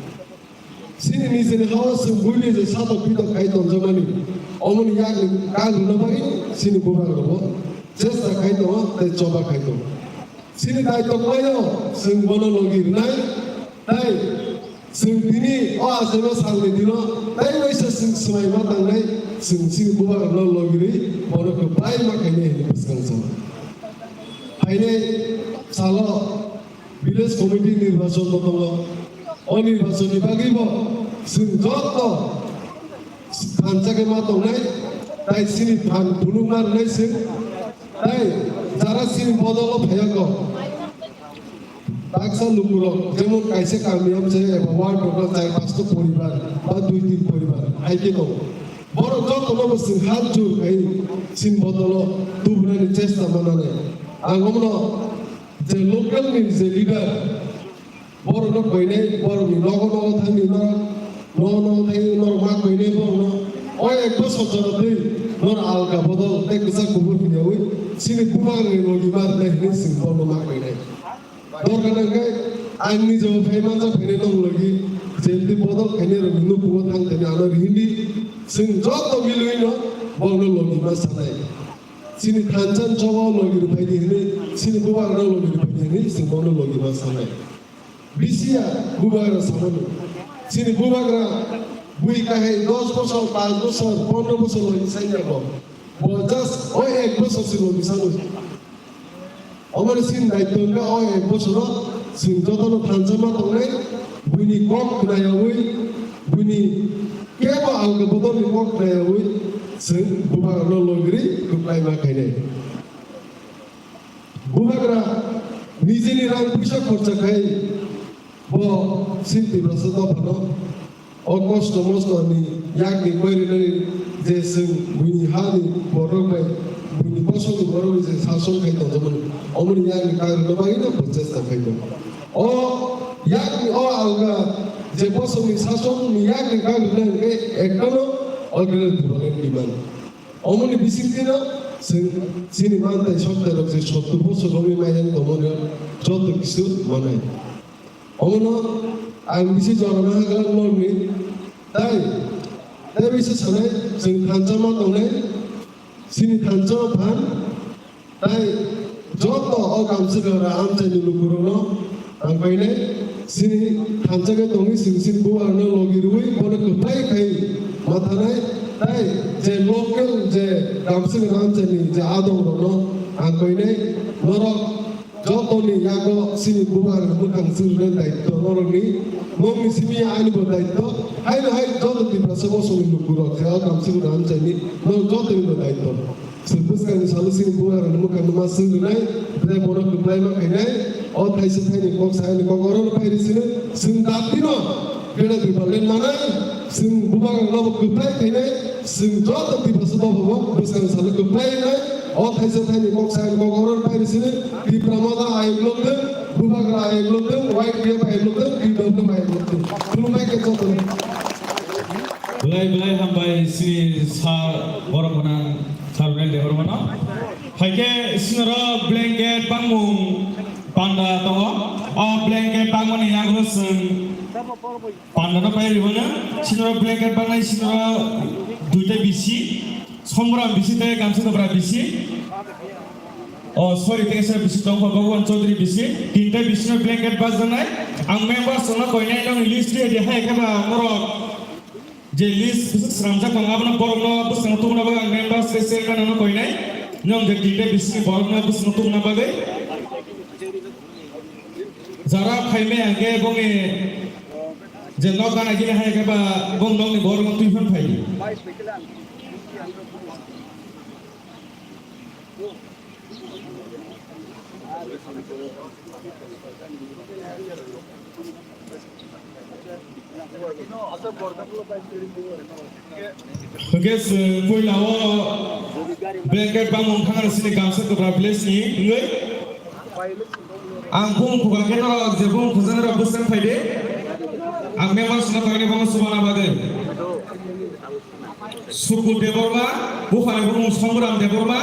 Chini nijini hao chwng buini je satok pitok khai tongjakmani, omoni yakni kang rwna bagwi chini bubagrabo chesta khai tongo tei choba khai tongo. Chini daityo khlaio chwng bono logi rwnai, tei chwng tini o achaima salni dino tei waisa chwng swmai ma tangnai, chwng chini bubagrano logi rwi bono kwplai ma khainai hwnwi bwskang salo. Phainai salo village committee nirbachon bo tongo. O nirbachonni bagwibo chwng joto thansa khe ma tongnai, tai chini phan phunukma rwnai chwng. Tai jara chini bodolo phaiyago. Baksa lukurok, jemon kaisa kami amchai eba ward rokno char pasto poribar ba dui tin poribar hai khe tongo. Borok jotono bo chwng hat jur khai chini bodolo tubunani chesta mananai. Ang omno je local ni je leader, borokno koinai, borokni nogo nogo thangwi norok, nogo nogo thangwi norok ma koinai borokno. O ek bosor jora twi norok alka bodol tei kwchak kubur hwnyaui chini bubagrani logi ma rwnai hwnwi chwng borokno ma koinai. Dorkar nangkhe ang nijebo phai manjak phainai nong logi, je twi bodol khainai rokni nukhungo thang thani ano rihindi. Chwng joto milwino bono logi ma sanai. Chini thansa choba logi rwphaidi hwnwi, chini bubagra logi rwphaidi hwnwi chwng bono logi ma sanai. Bisiya bubagra samani. Chini bubagra bui kahai dos bosor, panch bosor, pondro bosor logi sanya bo. Bo just oi ek bosor si logi sanai. Omoni chini daitto wngkha o ek bosoro chwng jotono thansa ma tongnai, buini kok khnayawi, buini kebo alga bodolni kok khnayawi chwng bubagrano logiri kwplai ma khainai. Bubagra nijini rang puisa khorcha khai bo chini Tiprasa dophano o kosto mostoni yakni koirinani je chwng buini hani borok bai buini bosongni borokni je sason khai tongjakmani, omoni yakni kagrwna bagwino bo chesta khai tongo. O yakni o alga je bosongni sasonni yakni kagrwna hwnkhe ekdamo o Greater Tipraland demand. Omoni bisingtwino chwng chini mantai soktairok je sottur bosor romwi maiya tongmani joto kisu manai. Omono ang bisi jorano haglak norni. Tai, tai bisi sanai, chwng thansa ma tongnai, chini thansa ma phan, tai joto o kamswk gra amchaini lukurokno ang painai, chini thansa khe tongwi chwng chini bubagrano logi rwui bono kwplai khai ma thanai, tai je local je kamswk gra amchaini je adongrokno ang painai, norok jotoni yago chini bubagrani mwkhang chwrwinani daitto norokni, nokni simi ani bo daitto, haino hai joto Tiprasa bosongni lukurok khe o kamswk gra amchaini norok jotoni bo daitto. Chwng bwskangni salo chini bubagrani mwkhang ma chwrwinai, tei bono kwplai ma khainai, o thaisa thaini kok sa ani kok orono phai rw sino, chwng dapino Greater Tipraland manai, chwng bubagrano bo kwplai khainai, chwng joto Tiprasa dophano bwskang salo kwplai nai, o thaisa thaini kok sa ani kok orono phai rw sino, Tipra Motha ayuk lok dwng, bubagra ayuk lok dwng, Y T F ayuk lok dwng, T W F ayuk lok dwng. Khulumbai khe jotono. Belai belai hambai chini sa borok gwnang Sarunel Debbarmano. Hai khe sinoro blanket bangmung panda tongo. O blanket bangmani yago chwng pandano pai rwmano. Sinoro blanket bangnai sinoro duita bisi, Sombra bisi tei Gamsa Debra bisi. Oh, sorry, tei sa bisi tongkha Bhagwan Chaudhary bisi. Tinta bisino blanket bajannai. Ang members no koinai nong list di di hai khe ba morok. Je list bwswk swnamjak tongo, abono borokno bwskango tubuna bagwi ang members tei chairman rokno koinai. Nwng je team bai bisingni borokno bwskango tubuna bagwi. Jara phaimaya hwnkhe bongni je nok gana gini hai khe ba bong nokni borokno twi phano phaidi. Hwnkhe chwng puila o blanket bangmung thangna sini Gamsa Kwpra village ni wngwi. Ang bumung phuka khe norok je bumung khunjaknai rok bwswk phaidi. Ang member sino koinai bono chubana bagwi. Suku Debbarma, buphani bumung Songgram Debbarma.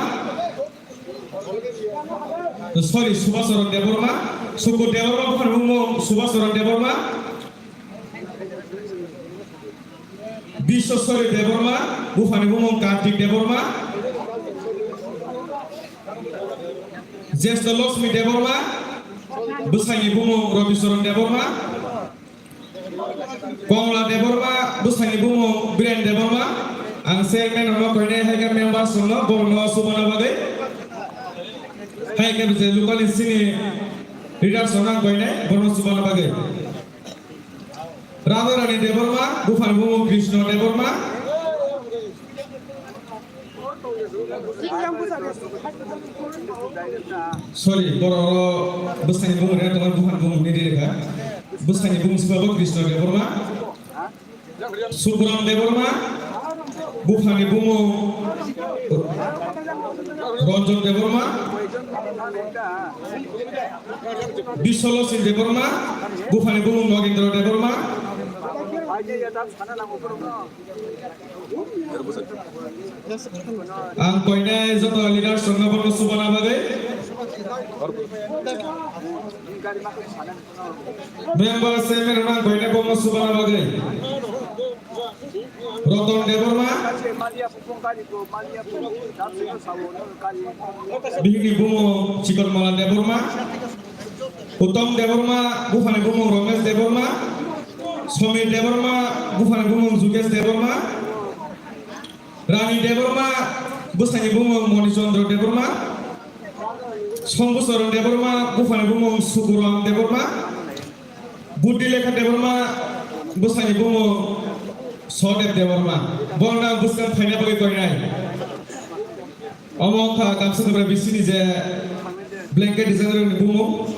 Sorry, Subhasaran Debbarma. Suku Debbarma, buphani bumung Subhasaran Debbarma. Biswaswari Debbarma, buphani bumung Kartik Debbarma. Jesto Lakshmi Debbarma, bwsani bumung Rabicharan Debbarma. Komla Debbarma, bwsani bumung Biren Debbarma. Ang chairman rokno koinai, hai khe members rokno, borokno chubana bagwi. Hai khe je local ni sini leaders rokno ang koinai, borokno chubana bagwi. Radharani Debbarma, buphani bumung Krishna Debbarma. Sorry, borok oro bwsani bumung rwya tongo, buphani bumung ni rwkha. Bwsani bumung siba bo Krishna Debbarma. Subram Debbarma, buphani bumung Ranjan Debbarma. Biswalochhi Debbarma, buphani bumung Nogendra Debbarma. Ang koinai joto leaders rokno bono chubana bagwi. Member chairman rokno ang koinai bono chubana bagwi. Roton Debbarma, bihikni bumung Chikonmala Debbarma, Uttom Debbarma, buphani bumung Romesh Debbarma, Somir Debbarma, buphani bumung Jugesh Debbarma, Rani Debbarma, bwsani bumung Moni Chandra Debbarma, Sambhucharan Debbarma, buphani bumung Sukuram Debbarma, Buddhi Lekha Debbarma, bwsani bumung Sodev Debbarma. Borokno bwskang phaina bagwi koinai. Omo wngkha gamsa dobra bisini je blanket designer ni bumung.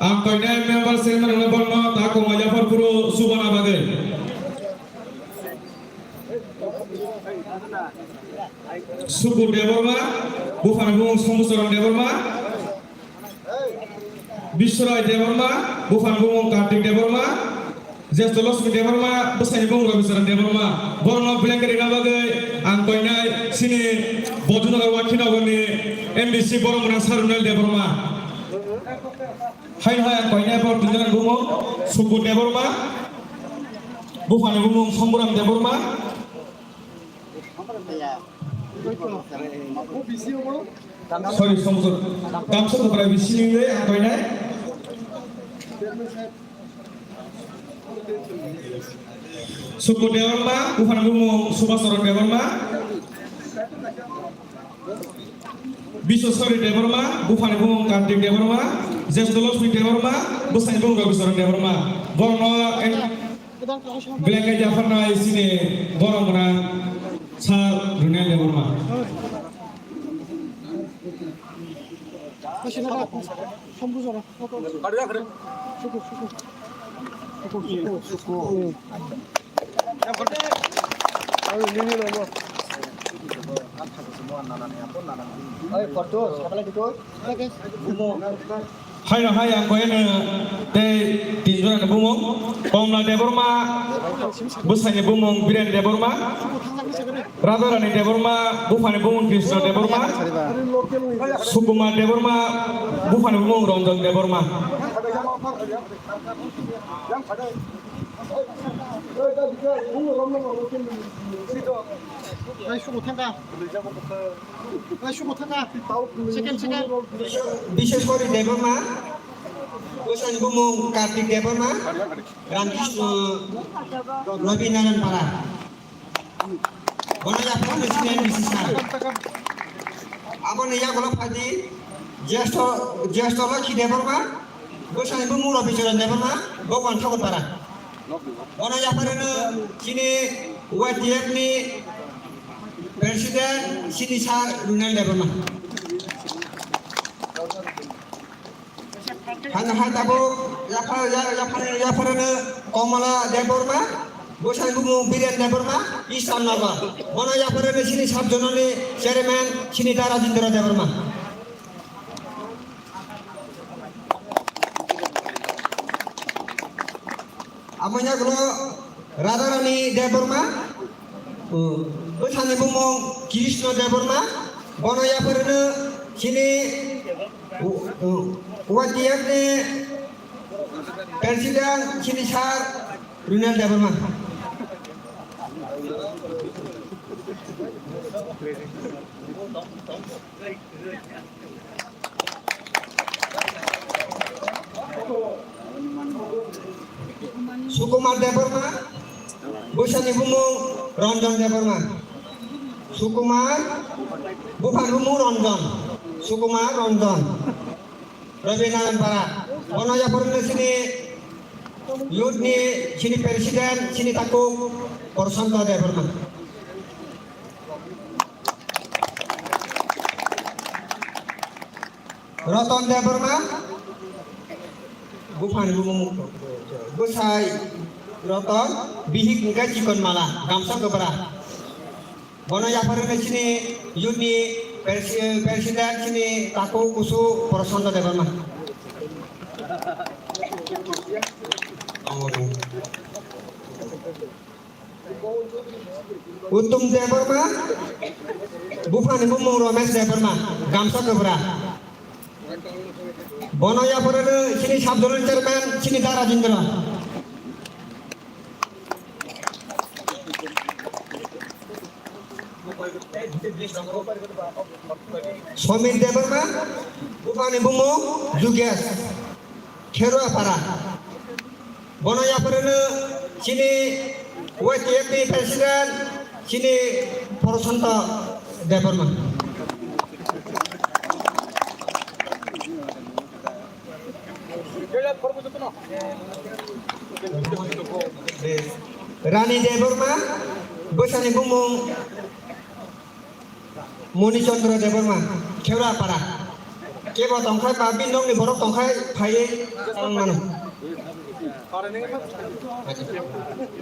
Ang koinai member chairman hwnwi borokno ta kongma yaphar phuru chubana bagwi. Sukur Debbarma, buphani bumung Sambhucharan Debbarma, Biswrai Debbarma, buphani bumung Kartik Debbarma, Jesto Lakshmi Debbarma, bwsani bumung Rabicharan Debbarma. Borokno blanket rina bagwi ang koinai chini Bodhanagar Wakhinagarni M D C borok mwnang Sir Runel Debbarma. Haino hai ang koinai borok tinjani bumung Sukur Debbarma, buphani bumung Samburam Debbarma. Sorry, Samburam. Gamsa Debbarma bisini ang koinai. Sukur Debbarma, buphani bumung Subhasaran Debbarma. Biswaswari Debbarma, buphani bumung Kartik Debbarma. Jesto Lakshmi Debbarma, bwsani bumung Rabicharan Debbarma. Borokno en-, belai khe yapharnai chini borok mwnang Sir Runel Debbarma. Haino hai ang koyeno tei tinjorani bumung Komla Debbarma, bwsani bumung Biren Debbarma, Radharani Debbarma, buphani bumung Krishna Debbarma, Sukumar Debbarma, buphani bumung Ranjan Debbarma. Biswaswari Debbarma, bwsani bumung Kartik Debbarma, Ramkrishna Rabi Narayan Para. Bono yaphar ni senior B C sir. Aboni yagulo phadi Jesto, Jesto Lokhi Debbarma, bwsani bumung Rabicharan Debbarma, bo Wanthakur Para. Bono yaphar no chini Y T F ni President chini Sir Runel Debbarma. Hanya hai tabuk yapha-, ya-, yapha-, yapharano Komala Debbarma, bwsani bumung Biren Debbarma, Islam Nagar. Bono yapharano chini sub zonal ni chairman, chini da Rajendra Debbarma. Amoni yagulo Radharani Debbarma, bwsani bumung Krishna Debbarma, bono yapharino chini Y T F ni President chini Sir Runel Debbarma. Sukumar Debbarma, bwsani bumung Ranjan Debbarma. Sukumar, buphani bumung Ranjan. Sukumar Ranjan. Rabi Narayan Para. Bono yapharino chini youth ni chini president, chini takhuk Prasanta Debbarma. Roton Debbarma, buphani bumung, bwsai Roton, bihik hwnkhe Chikonmala, gamsa kwbra. Bono yapharino chini youth ni presi-, president chini takhuk kusu Prasanta Debbarma. Uttom Debbarma, buphani bumung Romesh Debbarma, gamsa kwbra. Bono yapharano chini sub zonal chairman, chini da Rajendra. Somir Debbarma, buphani bumung Jugesh, Kherua Para. Bono yapharano chini Y T F ni president, chini Prasanta Debbarma. Rani Debbarma, bwsani bumung Moni Chandra Debbarma, Kheura Para. Kebo tongkhai ba bini nokni borok tongkhai phaiwi tong mano.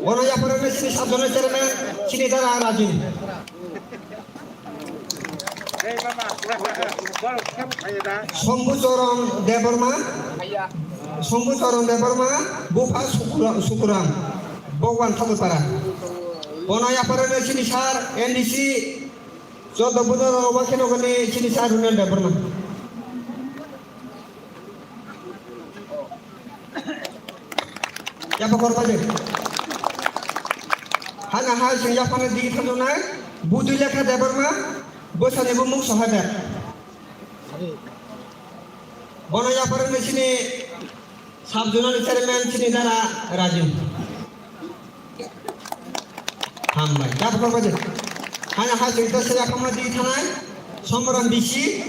Bono yapharano chini sub zonal chairman, chini dara Rajin. Sombu Choron Debbarma, Sombu Choron Debbarma, bupha Sukura-, Sukuram, Bogwan Thakurpara. Bono yapharano chini sir N D C, Choddo Budhorok, wakheno kani chini sir Runel Debbarma. Yapha kor paje. Hana hai se yaphano digi thangnai, Budui Lekha Debbarma, bwsani bumung Sohader. Bono yapharano chini sub zonal chairman chini dara Raju. Hambai. Yapha kor paje. Hana hai se dosra yaphama digi thangnai, Somoram B C.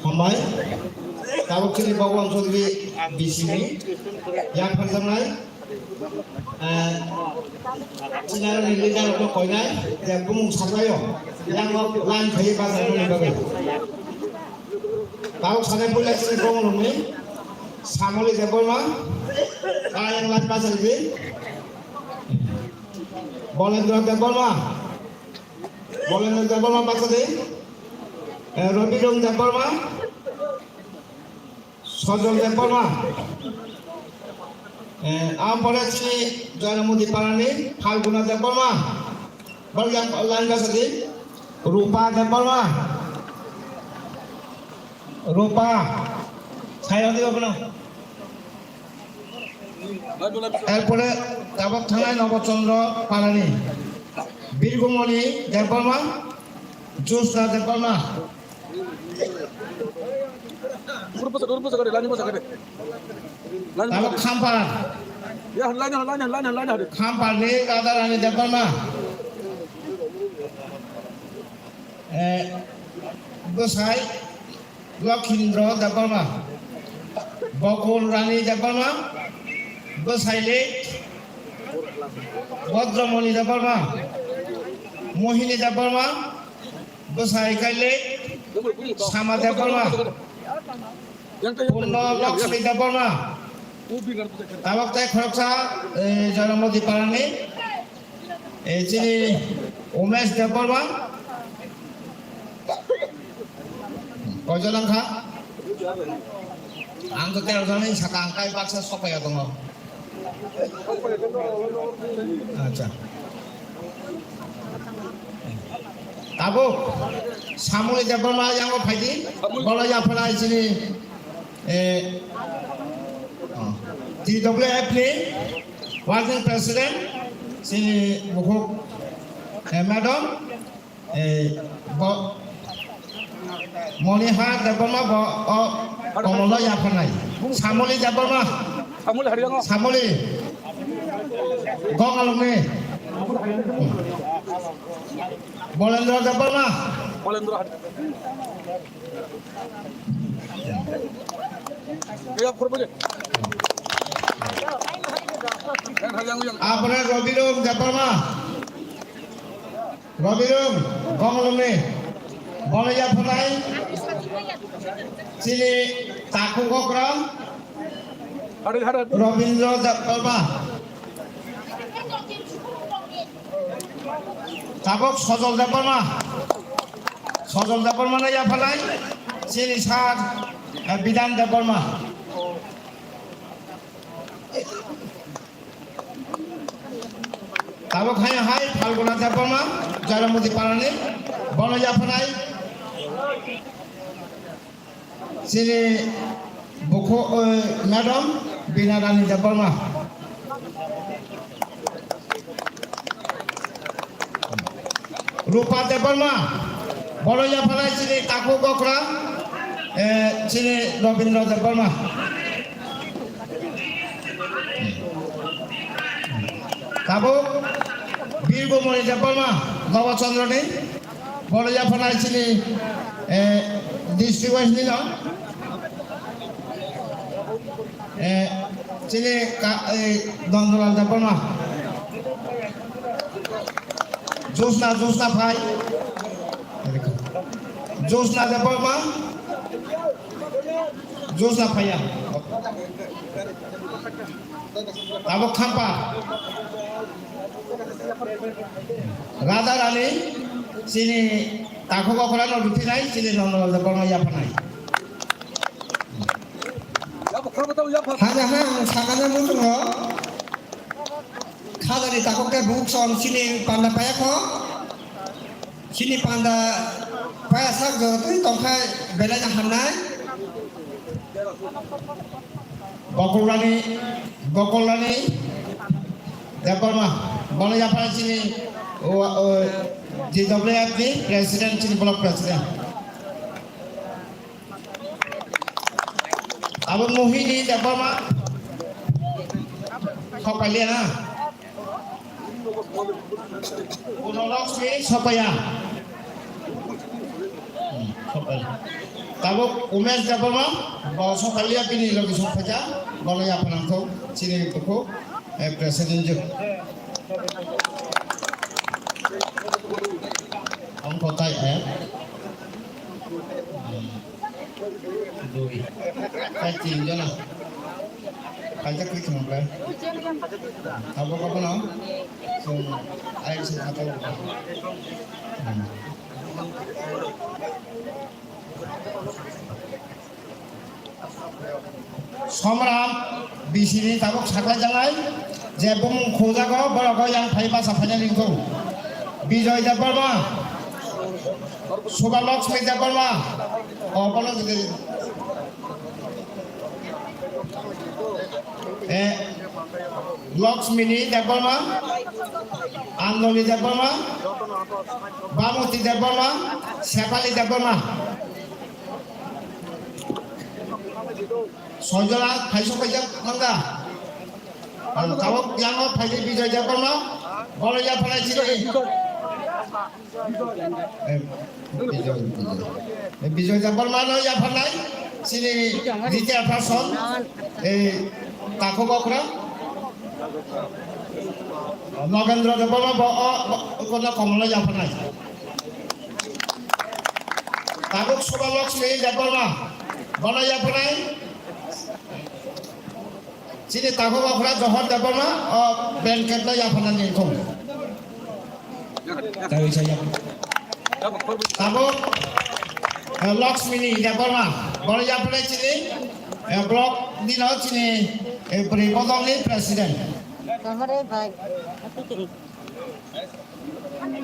Hambai, tabuk chini Bhagwan Chaudhary B C ni yapharjaknai. Eh, chini leader rok no koinai, je bumung saklaio, yang line khaiwi bajak nani bagwi. Tabuk sanai puila chini bongol ni Samoli Debbarma, ta yang line bajak di. Bolendra Debbarma, Bolendra Debbarma bajak di. Eh, Rabi Rong Debbarma, Sojol Debbarma. Eh, ang pore chini Joyramoti Parani Phalguna Debbarma. Bal yang line bajak di. Rupa Debbarma. Rupa. Saya di apa? Erpore tabok thangnai Nobo Chandra Parani. Birgumoni Debbarma. Josna Debbarma. Tabok Khampar. Ya, line, line, line, line, line. Khampar ni Radharani Debbarma. Eh, bwsai Lokhindra Debbarma. Bokol Rani Debbarma. Bwsai le Bhadramoni Debbarma. Mohini Debbarma. Bwsai kaile Sama Debbarma, Purno Lakshmi Debbarma, tabok tei khoroksa, eh, Joyramoti Parani, eh, chini Umesh Debbarma, koijon wngkha? Ang to tero jani saka, ang kai baksa sokpaiya tongo. Acha. Tabuk Samuli Debbarma yango phaidi. Bola yaphana chini, eh, oh, T W F ni working president chini bukhuk, eh, madam. Eh, bo, Moniha Debbarma bo, o, Komolo yapharnai. Samoli Debbarma. Samuli Gong Alongni. Bolendra Debbarma. Abone Robirung Debbarma. Robirung Gong Alongni. Bono yapharnai chini takhuk okra Robindra Debbarma. Tabok Sojol Debbarma. Sojol Debbarma no yapharnai chini sir, eh, Bidan Debbarma. Tabok hai hai Phalguna Debbarma, Jaramudi Parani, bono yapharnai. Chini bukhu, eh, madam Bina Rani Debbarma. Rupa Debbarma, bono yapharnai chini takhuk okra, eh, chini Robindra Debbarma. Tabuk Birgomoni Debbarma, Nobo Chandra ni, bono yapharnai chini, eh, district wise ni no, eh, chini ka, eh, Nandalal Debbarma. Josna, Josna phai. Josna Debbarma. Josna phaiya. Tabuk Khampa. Radha Rani, chini takhuk okra no ruphinai, chini Nandalal Debbarma yapharnai. Hanya ha ang sakana muchungo. Khajani takhuk khe buk song chini panda paya kho. Chini panda paya sak jotoi tongkha belai no hamnai. Bokolrani, Bokolrani Debbarma, bono yapharnai chini, o, o, G W F ni president, chini block president. Abo Mohini Debbarma. Sokpailia na. Guno Lakshmi Sokpaiya. Hmm, Sokpaiya. Tabuk Umesh Debbarma, bo sokpailia bini logi sokpaiya, bono yapharnai kho, chini bukhu, eh, president jo. Ang kotai, eh. Hmm. Dui. Kai tin jona. Kai jak klik mong kai. Abo ko bono. So, ai se kata. Somram bisini tabuk saklai jangai. Je bumung khujago, borok yang phai basa phaina ringthung. Bijoy Debbarma, Subha Lakshmi Debbarma, o bono jodi, eh, Lakshmini Debbarma, Andoni Debbarma, Bhanuti Debbarma, Sephali Debbarma. Soijona phai sokphaijak mangda. Ang tabuk yango phaidi Bijoy Debbarma, bono yapharnai chini. Eh, Bijoy, Bijoy. Eh, Bijoy Debbarma no yapharnai chini retired person. Eh, takhuk okra. Nogendra Debbarma bo, o, bo, kono komolo yapharnai. Tabuk Subha Lakshmi Debbarma, bono yapharnai. Chini takhuk okra Johor Debbarma, o, blanket no yapharnai ningthung. Tabuk, eh, Lakshmini Debbarma, bono yapharnai chini, eh, block ni no chini, eh, bwrwi bodolni president. Johor e bhai.